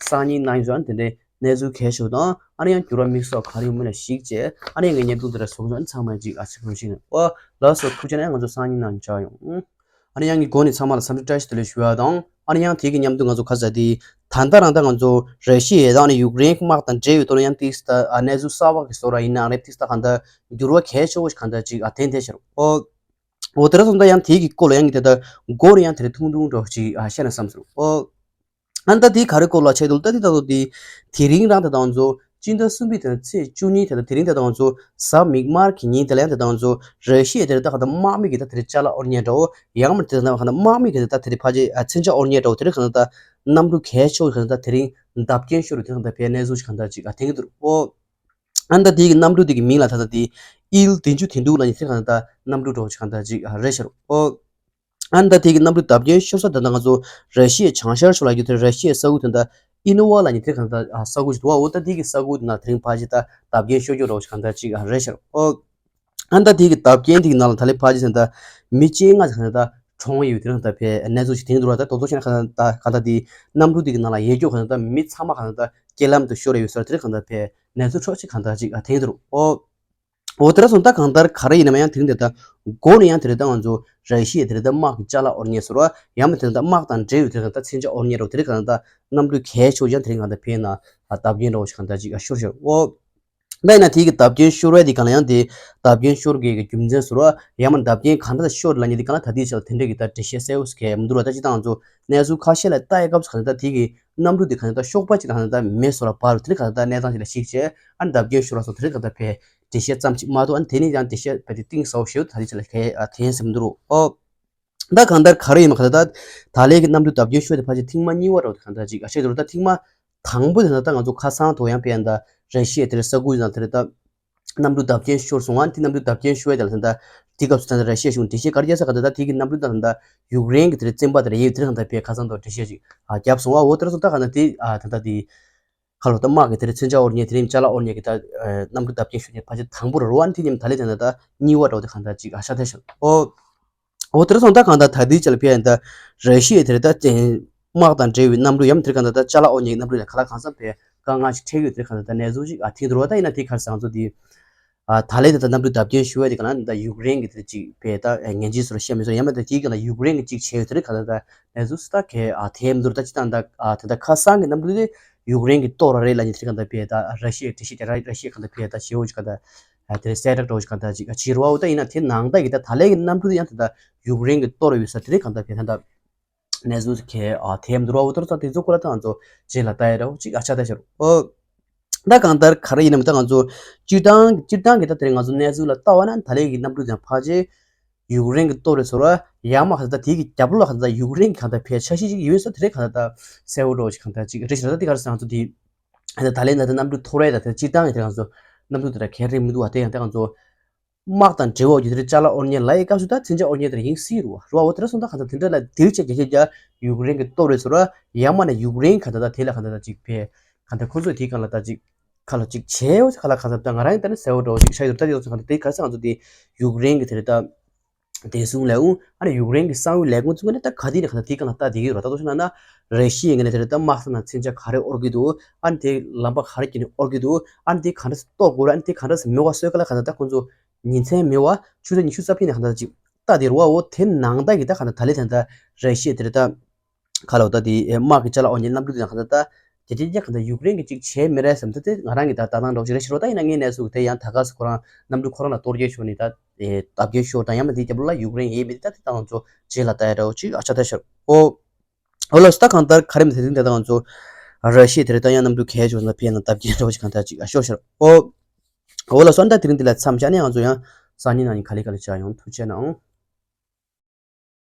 སང་ཉིན་གནངས་ཉིན་ཚོ་ཨ་ནི་དེ་འདྲའི་གནས་ཚུལ་གལ་ཆེ་བ་དང་ཨ་ནི་ཡང་འགྱུར་བ་དམིགས་བསལ་ག་རེ་ཡོད་མེད་ལ་གཞིགས་བྱས་ཨ་ནི་ཡང་ངས་བརྙན་ཐུང་འདི་འདྲ་བཟོ་གི་ཡོད། ཨ་ནི་ཚང་མ་ཅིག་ཨ་ཚིག་རོ་ཞིག་ནས་ཨོ་ལགས་སོ། ཐུགས་རྗེ་ཆེ་ན་ཡང་ང་ཚོ་སང་ཉིན་གནངས་ཉིན་ཆགས་ཡོང་། ཨ་ནི་ཡང་གི་སྒོ་ནས་ཚང་མ་ལ་འཚམས་འདྲི་བཀྲ་ཤིས་བདེ་ལེགས་ཞུ་བ་དང་། ཨ་ནི་ཡང་དེ་གི་མཉམ་དུ་ང་ཚོ་ག་ས་དེ་ད་ལྟ་རང་ད་ང་ཚོ་ར་ཤི་ཡ་དང་ཨ་ནི་ཡུཀ་རེན་གྱི་དམག་དང་འབྲེལ་ཡོད་དོ་ན་ཡང་ཏིག་ས་ད་ཨ་གནས་ཚུལ་གསར་པ་གི་བཟོ་འདྲ་ཡིན་ན་རེད། ཏིག་ས་ད་གང་ལྟར་འགྱུར་བ་གལ་ཆེ་བོ་ཞིག་གང་ལྟར་ཅིག་ཨ་ཐོན་ཐལ་ཤག་ཨོ། འོ་དེ་ར་སོང་ད་ཡང་དེ་གི་སྐོར་ལ་ཡང་གི་དེ་ལྟར་མགོ་རུ་ཡང་དེ་རིང་ཐུང་ཐུང་འདྲ་བོ་ཅིག་ཨ་བཤད་ན་བསམ་སོང་ཨོ། ཨ་ནི་ད་དེ་ག་རེ་སྐོར་ལ་བྱས་འདུག་ད་དེ་ད་དོ་དེ་དེ་རིང་རང་ད་ད་ང་ཚོ་ སྤྱི་ཟླ་གསུམ་པའི་དེ་ཚེས་བཅུ་གཉིས་དེ་དང་དེ་རིང་དེ་དང་ང་ཚོ་གཟའ་མིག་དམར་གྱི་ཉིན་དེ་ལ་ཡང་དེ་དང་ང་ཚོ་ར་ཤི་ཡ་དེ་རེད་ད་གང་ལྟར་དམག་མི་གི་ད་དེ་རེད་ཅ་ལག་དབོར་མཁན་འདྲ་བོ་ཡང་མིན་དེ་དང་གང་ལྟར་དམག་མི་གི་དེ་ད་དེ་རེད་ཕལ་ཆེར་ཨ་མཚོན་ཆ་དབོར་མཁན་འདྲ་བོ་དེ་རེད་གང་ལྟར་ད་གནམ་གྲུ་གས་ཆོག་གང་ལྟར་ད་དེ་རིང་བརྡབ་སྐྱོན་ཤོར་རེད་དེ་གང་ལྟར་ཕའི་གནས་ཚུལ་ཞིག་གང་ལྟར་ཅིག་ཨ་ཐེངས་འདུག་ཨོ། ཨ་ནི་ད་དེའི་གི་གནམ་གྲུ་དེ་གི་མིང་ལ་ད་ལྟ་དེ་ཨིལ་བདུན་ཅུ་དོན་དྲུག་ལབ་མཁན་དེ་གང་ལྟར་གནམ་གྲུ་འདྲ་བོ་ཞིག་གང་ལྟར་ཅིག་ཨ་རེད་ཤག་ཨོ། ཨ་ནི་ད་དེ་གི་གནམ་གྲུ་བརྡབ་སྐྱོན་ཤོར་ས་དེ་ད་ང་ཚོ་ར་ཤི་ཡའི་བྱང་ཤར་ཕྱོགས་ལ་ཡོད་དེ་ར་ཤི་ཡའི་ས་ཁུལ་དེ་ད་ཨི་ནོ་ཝ་ལབ་མཁན་དེ་གང་ལྟར་ཨ་ས་ཁུལ་ཞིག་འདུག་ཨ། འོ་ད་དེ་གི་ས་ཁུལ་དེ་ན་དེ་རིང་ཕལ་ཆེར་ད་བརྡབ་སྐྱོན་ཤོར་རྒྱུ་འདྲ་བོ་ཞིག་གང་ལྟར་ཅིག་ཨ་རེད་ཤག་ཨོ། ཨ་ནི་ད་དེ་གི་བརྡབ་སྐྱོན་དེ་གི་ནང་ལ་ད་ལན་ཕལ་ཆེར་ད་མི་བཅོ་ལྔ་གང་ལྟར་གྲོངས་ཡོད་དེ་རང་ད་ཕའི་གནས་ཚུལ་ཞིག་དེང་འདུག་ར། ད་དོ་དོ་ཤེས་ན་གང་ལྟར་ད་གང་ལྟར་དེ་གནམ་གྲུ་དེ་གི་ནང་ལ་ཡོད་རྒྱུ་གང་ལྟར་ད་མི་ཚང་མ་གང་ལྟར་ད་རྐྱེན་ལམ་དུ་ཤོར་ཡོད་ས་རེད། དེ་རིང་གང་ལྟར་ཕའི་གནས་ཚུལ་འཕྲོ་ཞིག་གང་ལྟར་ཅིག་ཨ་ཐེངས་འདུག་ཨོ། འོ་དེ་འདྲ་སོང་ད་གང་ལྟར་ག་རེ་ཡིན་ནམ་ཡང་དེ་རིང་དེ་ད་མགོ་ནས་ཡང་དེ་རེད་ད་ང་ཚོ་ར་ཤི་ཡའི་དེ་རེད་ད་དམག་གི་ཅ་ལག་དབོར་མཁན་ཟེར་བ་ཡང་མིན་དེ་རེད་ད་དམག་དང་འབྲེལ་ཡོད་དེ་རེད་ད་མཚོན་ཆ་དབོར་མཁན་རོ་དེ་རེད་གང་ལྟར་ད་གནམ་གྲུ་གས་ཆོག་ཀྱང་དེ་རིང་གང་ལྟར་ཕའི་ན་བརྡབ་སྐྱོན་འདྲ་བོ་ཞིག་གང་ལྟར་ཅིག་ཨ་ཤོར་ཤོར་ཨོ། ད་ཡིན་ན་དེ་གི་བརྡབ་སྐྱོན་ཤོར་བའི་དེ་གང་ལ་ཡང་དེ་བརྡབ་སྐྱོན་ཤོར་གི་རྒྱུ་མཚན་ཟེར་བ་ཡང་མིན་བརྡབ་སྐྱོན་གང་འདྲ་ཤོར་ལ་ཉེ་དེ་གང་ལ་ད་དེའི་ཆ་ལ་དེ་འདྲ་གི་ད་འགྲེལ་བཤད་གསལ་བོ་ཞིག་གས་མི་འདུག་ར། ད་ཅི་ད་ང་ཚོ་གནས་ཚུལ་ཁ་ཤས་ལ་ལྟ་ཡི་སྐབས་སུ་གང་ལྟར་དེ་གི་གནམ་གྲུ་དེ་གང་ལྟར་གཤོག་པ་ཅིག་གང་ལྟར་མེ་སོར་ལ་འབར་དེ་གང་ལྟར་གནས་སྟངས་ཅིག་ལ་ཞིག་བྱས་ཨ་ནི་བརྡབ་སྐྱོན་ཤོར་བ་སོགས་དེ་གང་ལྟར་ཕའི་འགྲེལ་བཤད་ཙམ་ཅིག་མ་གཏོགས་ཨ་ནི་དེ་ནི་ཡང་འགྲེལ་བཤད་ཕལ་ཆེར་གཏིང་ཟབ་པོ་ཞིག་ད་དེ་ཅི་ལ་གས་ཨ་ཐེན་ཟེར་མི་འདུག་རོ་ཨོ། ད་གང་ལྟར་ག་རེ་ཡིན་མ་ག་ད་ད་ལན་གྱི་གནམ་གྲུ་བརྡབ་སྐྱོན་ཤོར་དེ་ཕལ་ཆེར་ཐེངས་མ་གཉིས་པ་རོ་དེ་གང་ལྟར་ཅིག་ཨ་ཤེས་འདུག་ད་ཐེངས་མ་དང་པོ་དེ་ན་ད་ང་ཚོ་ཁ་སང་དུ་ཡང་ཕན་ད་ར་ཤི་ཡ་དེར་ས་ཁུལ་ཡིན་ན་དེར་ད། གནམ་གྲུ་བརྡབ་སྐྱོན་ཤོར་སོང་ཨ་ནི་དེ་གནམ་གྲུ་བརྡབ་སྐྱོན་ཤོར་ཡ་དེ་ལ་ད་ལྟ་དེ་སྐབས་སུ་ད་ལྟ་ར་ཤི་ཡ་གཞུང་འགྲེལ་བཤད་ག་རེ་བརྒྱབ་ས་ག་ད་ལྟ་དེ་གི་གནམ་གྲུ་ད་ད་ལྟ་ཡུཀ་རེན་གྱི་དེ་རེད་བཙོན་པ་དེ་རེད་ཡོད་དེ་རེད་ད་ལྟ་ཕའི་ཁ་སང་དུ་འགྲེལ་བཤད་ཅིག་ཨ་བརྒྱབ་སོང་ཨ། འོ་དེ་ར་སོང་ད་ག་ད་དེ་ཨ་ད་ལྟ་དེ་ཁ་ལོ་ད་དམག་གི་དེ་རེད་མཚོན་ཆ་དབོར་མཁན་དེ་རེད་ཅ་ལག་དབོར་མཁན་གྱི་ད་གནམ་གྲུ་བརྡབ་སྐྱོན་ཤོར་མཁན་ཕལ་ཆེར་དང་པོ་རེད་རོ་ཨ་ནི་དེ་ཉིན་ད་ལྟ་དེ་ད་ལྟ་གཉིས་པ་འདྲ་བོ་དེ་ག་ད་ཅིག་ཨ་ཤ་ཐལ་ཤག་ཨོ། འོ་དེར་སོང་ད་གང་ལྟར་ད་ལྟའི་ཆ་ལ་ཕེ་ཡ་ད་ར་ཤི་ཡའི་དེར་ད་དམག་དང་འབྲེལ་བའི་གནམ་གྲུ་ཡམ་དེར་གང་ལྟར་ད་ཅ་ལག་དབོར་མཁན་གནམ་གྲུ་ལ་ག་ལ་གང་འཚམ་ཕེ་དཀའ་ངལ་ཞིག་འཕྲད་ཡོད་དེར་གང་ལྟར་ད་གནས་ཚུལ་ཞིག་ཨ་ཐེངས་དུ་རོ་ད་ཡིན་ན་དེ་གར་སང་ཚོ་དེ་ཨ་ད་ལས་ད་ད་གནམ་གྲུ་བརྡབ་སྐྱོན་ཤོར་བ་དེ་གང་ལ་ད་ཡུཀ་རེན་གྱི་དེར་ཅིག་ཕེ་ད་ངན་ཇི་སོར་བཤད་མི་སོར་ཡམ་ད་དེ་གང་ལ་ཡུཀ་རེན་གྱི་ཅིག་བྱས་ཡོད་དེར་གང་ལྟར་ད་གནས་ཚུལ་སུ་ད་གས་ཨ་ཐེམ་དུར་ད་ཅི་ད་ད་ཨ་ད་ད་ཁ་སང་གི་གནམ་གྲུ་དེ་ཡུཀ་རེན་གྱི་ཏོག་ར་རེད་ལ་ཉི་དེར་གང་ལྟར་ཕེ་ད་ར་ཤི་ཡའི་དེ་ཤི་དེ་ར་ར་ཤི་ཡའི་གང་ལྟར་ཕེ་ད་བྱེད་འོ་ཅིག་གང་ལྟར། དེ་རེད་གསལ་བསྒྲགས་འདྲ་བོ་ཞིག་གང་ལྟར་ཅིག་བྱེད་རོགས་ཨོ་ད་ཡིན་ན་དེ་ནང་ལྟར་གྱི་ད་ད་ལན་གྱི་གནམ་གྲུ་དེ་ཡང་ད་ལྟ་ཡུཀ་རེན་གྱི་གཏོར་ཡོད་ས་དེ་རེད་གང་ལྟར་བྱེད་ད་ལྟ་གནས་ཚུལ་གལ་ཨ་ཐེམ་འདུག་རོགས་ཨོ་ད་རོགས་ད་དེ་ཚོ་ཁོ་ལ་ད་ང་ཚོ་རྗེས་ལ་ལྟ་ཡ་འདྲ་བོ་ཅིག་ཨ་ཆ་ད་བྱེད་རོགས་ཨོ། ད་གང་ལྟར་ག་རེ་ཡིན་ནམ་ད་ང་ཚོ་སྤྱིར་བཏང་སྤྱིར་བཏང་གི་ད་དེ་རེད་ང་ཚོ་གནས་ཚུལ་ལ་ལྟ་བ་ན་ད་ལན་གྱི་གནམ་གྲུ་དེ་ཕལ་ཆེར་ཡུཀ་རེན་གྱི་གཏོར་རེད་ཟེར་བ་ཡང་མ་གང་ལྟར་དེ་གི་རྒྱབ་ལོགས་ལ་གང་ལྟར་ཡུཀ་རེན་གྱི་གང་ལྟར་ཕལ་ཆ་ཤས་ཅིག་ཡོད་ས་དེ་རེད་གང་ལྟར་ད་གསལ་བོ་འདྲ་བོ་ཅིག་གང་ལྟར་ཅིག་རེད་ཞེ་ད་དེ་ག་རེ་ཟེར་ང་ཚོ་དེ། ད་ལན་ད་ལྟ་གནམ་གྲུ་ཐོར་བའི་ད་ལྟ་སྤྱིར་བཏང་གི་དེ་ང་ཚོ་གནམ་གྲུ་དེ་འདྲ་གལ་རེད་མི་འདུག་བ། དེ་ཡང་ད་ང་ཚོ་དམག་དང་འབྲེལ་བ་ཡོད་དེ་ཅ་ལག་དབོར་མཁན་ལ་ཡི་སྐབས་སུ་ད་མཚོན་ཆ་དབོར་མཁན་དེ་འདྲ་ཡིན་སྲིད་རུ་བ་རུ་བ་འོ་དེ་འདྲ་སོང་ད་གང་ལྟར་དེ་འདྲ་ལ་དེ་རིགས་ཅན་རྒྱ་ཁྱབ་རྒྱ་ཡུཀ་རེན་གྱི་གཏོར་རེད་ཟེར་བ་ཡང་མ་ན་ཡུཀ་རེན་གང་ལྟར་ད་དེ་ལ་གང་ལྟར་ད་ཅིག་ཕེ་གང་ལྟར་ཁོ་ཚོས་དེའི་སྒང་ལ་ད་ཅིག་ཁ་ལོ་ཅིག་བྱས་ཡོད་ཁ་ལ་གང་ལྟར་ད་ང་རང་ཡིན་ད་ནི་གསལ་བོ་འདྲ་བོ་ཅིག་ཤ་ཡོད་ད་དེ་ཚོ་གང་ལྟར་དེ་ག་ས་ང་ཚོ་དེ་ཡུཀ་རེན་གྱི་དེ་རེད་ད། བདེ་སྲུང་ལས་ཁུངས་ཨ་ནི་ཡུཀ་རེན་གྱི་གསང་བའི་ལས་ཁུངས་ཚོ་ནས་ད་ག་དེ་ནས་གང་ལྟར་དེའི་སྒང་ལ་ལྟ་བསྡད་ཀྱི་ཡོད་རེད། ད་དུང་ཕྱིན་ན་རེ་ཞིག་ཡིན་ནའི་དེ་རེད་ད་དམག་ས་ནང་མཚོན་ཆ་ག་རེ་དབོར་གྱི་འདུག་ཨ་ནི་དེ་ལམ་པ་ག་རེ་བརྒྱུད་ནས་དབོར་གྱི་འདུག་ཨ་ནི་དེ་ག་འདྲ་སེ་གཏོར་དགོས་རེད། ཨ་ནི་དེ་ག་འདྲ་སེ་མེད་པ་བཟོས་ག་ལ་གང་ལྟར་ད་ཁོང་ཚོ་ཉིན་མཚན་མེད་པ་ཆུ་ཚོད་ཉི་ཤུ་རྩ་བརྒྱད་ནས་གང་ལྟར་ཅིག་ལྟ་བསྡད་རེད་བ། འོ་དེ་ནང་ལྟ་གི་ད་གང་ལྟར་ད་ལས་ད་ལྟ་རེ་ཞིག་དེ་རེད་ད། ཁ་ལོ་ད་དེ་དམག་གི་ཅ་ལག་དབོར་མཁན་གནམ་གྲུ་དེ་ནང་གང་ལྟར་ད་དེ་དེ་རྒྱ་གང་ལྟར་ཡུཀ་རེན་གྱིས་ཅིག་བྱས་མི་རེད་བསམ་ད་དེ་ང་རང་གི་ད་ལྟ་སྣང་འདྲ་བོ་ཅིག་རེད་ཤི་རོ། ད་ཡིན་ན་ངའི་གནས་ཚུལ་དེ་ཡང་ད་ག་སེ་ཁོ་རང་གནམ་གྲུ་ཁོ་རང་ལ་གཏོར་རྒྱག་ཤོར་ནས་ད་བརྡབ་སྐྱོན་ཤོར་དང་ཡང་མ་དེའི་རྒྱབ་ལོགས་ལ་ཡུཀ་རེན་ཡོད་མེད་དེ་ད་དེ་ད་ང་ཚོ་རྗེས་ལ་ལྟ་ཡ་འདྲ་བོ་ཅིག་ཨ་ཆ་ད་ཤར་ཨོ། ཨོ་ལགས་སོ། ད་གང་ལྟར་ག་རེ་མི་ཚེ་རིང་དེ་ད་ང་ཚོ་ར་ཤི་ཡ་དེ་རེད་ད་ཡང་གནམ་གྲུ་གས་ཆོག་ན་ཕན་ན་བརྡབ་སྐྱོན་འདྲ་བོ་ཅིག་གང་ལྟར་ཅིག་ཨ་ཤོར་ཤར་ཨོ། ཨོ་ལགས་སོ། ད་དེ་རིང་འདི་ལ་མཚམས་བཞག་ནས་ང་ཚོ་ཡང་སང་ཉིན་གནངས་ཉིན་ག་ལེ་ག་ལེ་བཅར་ཡོང་། ཐུགས་རྗེ་གནང་།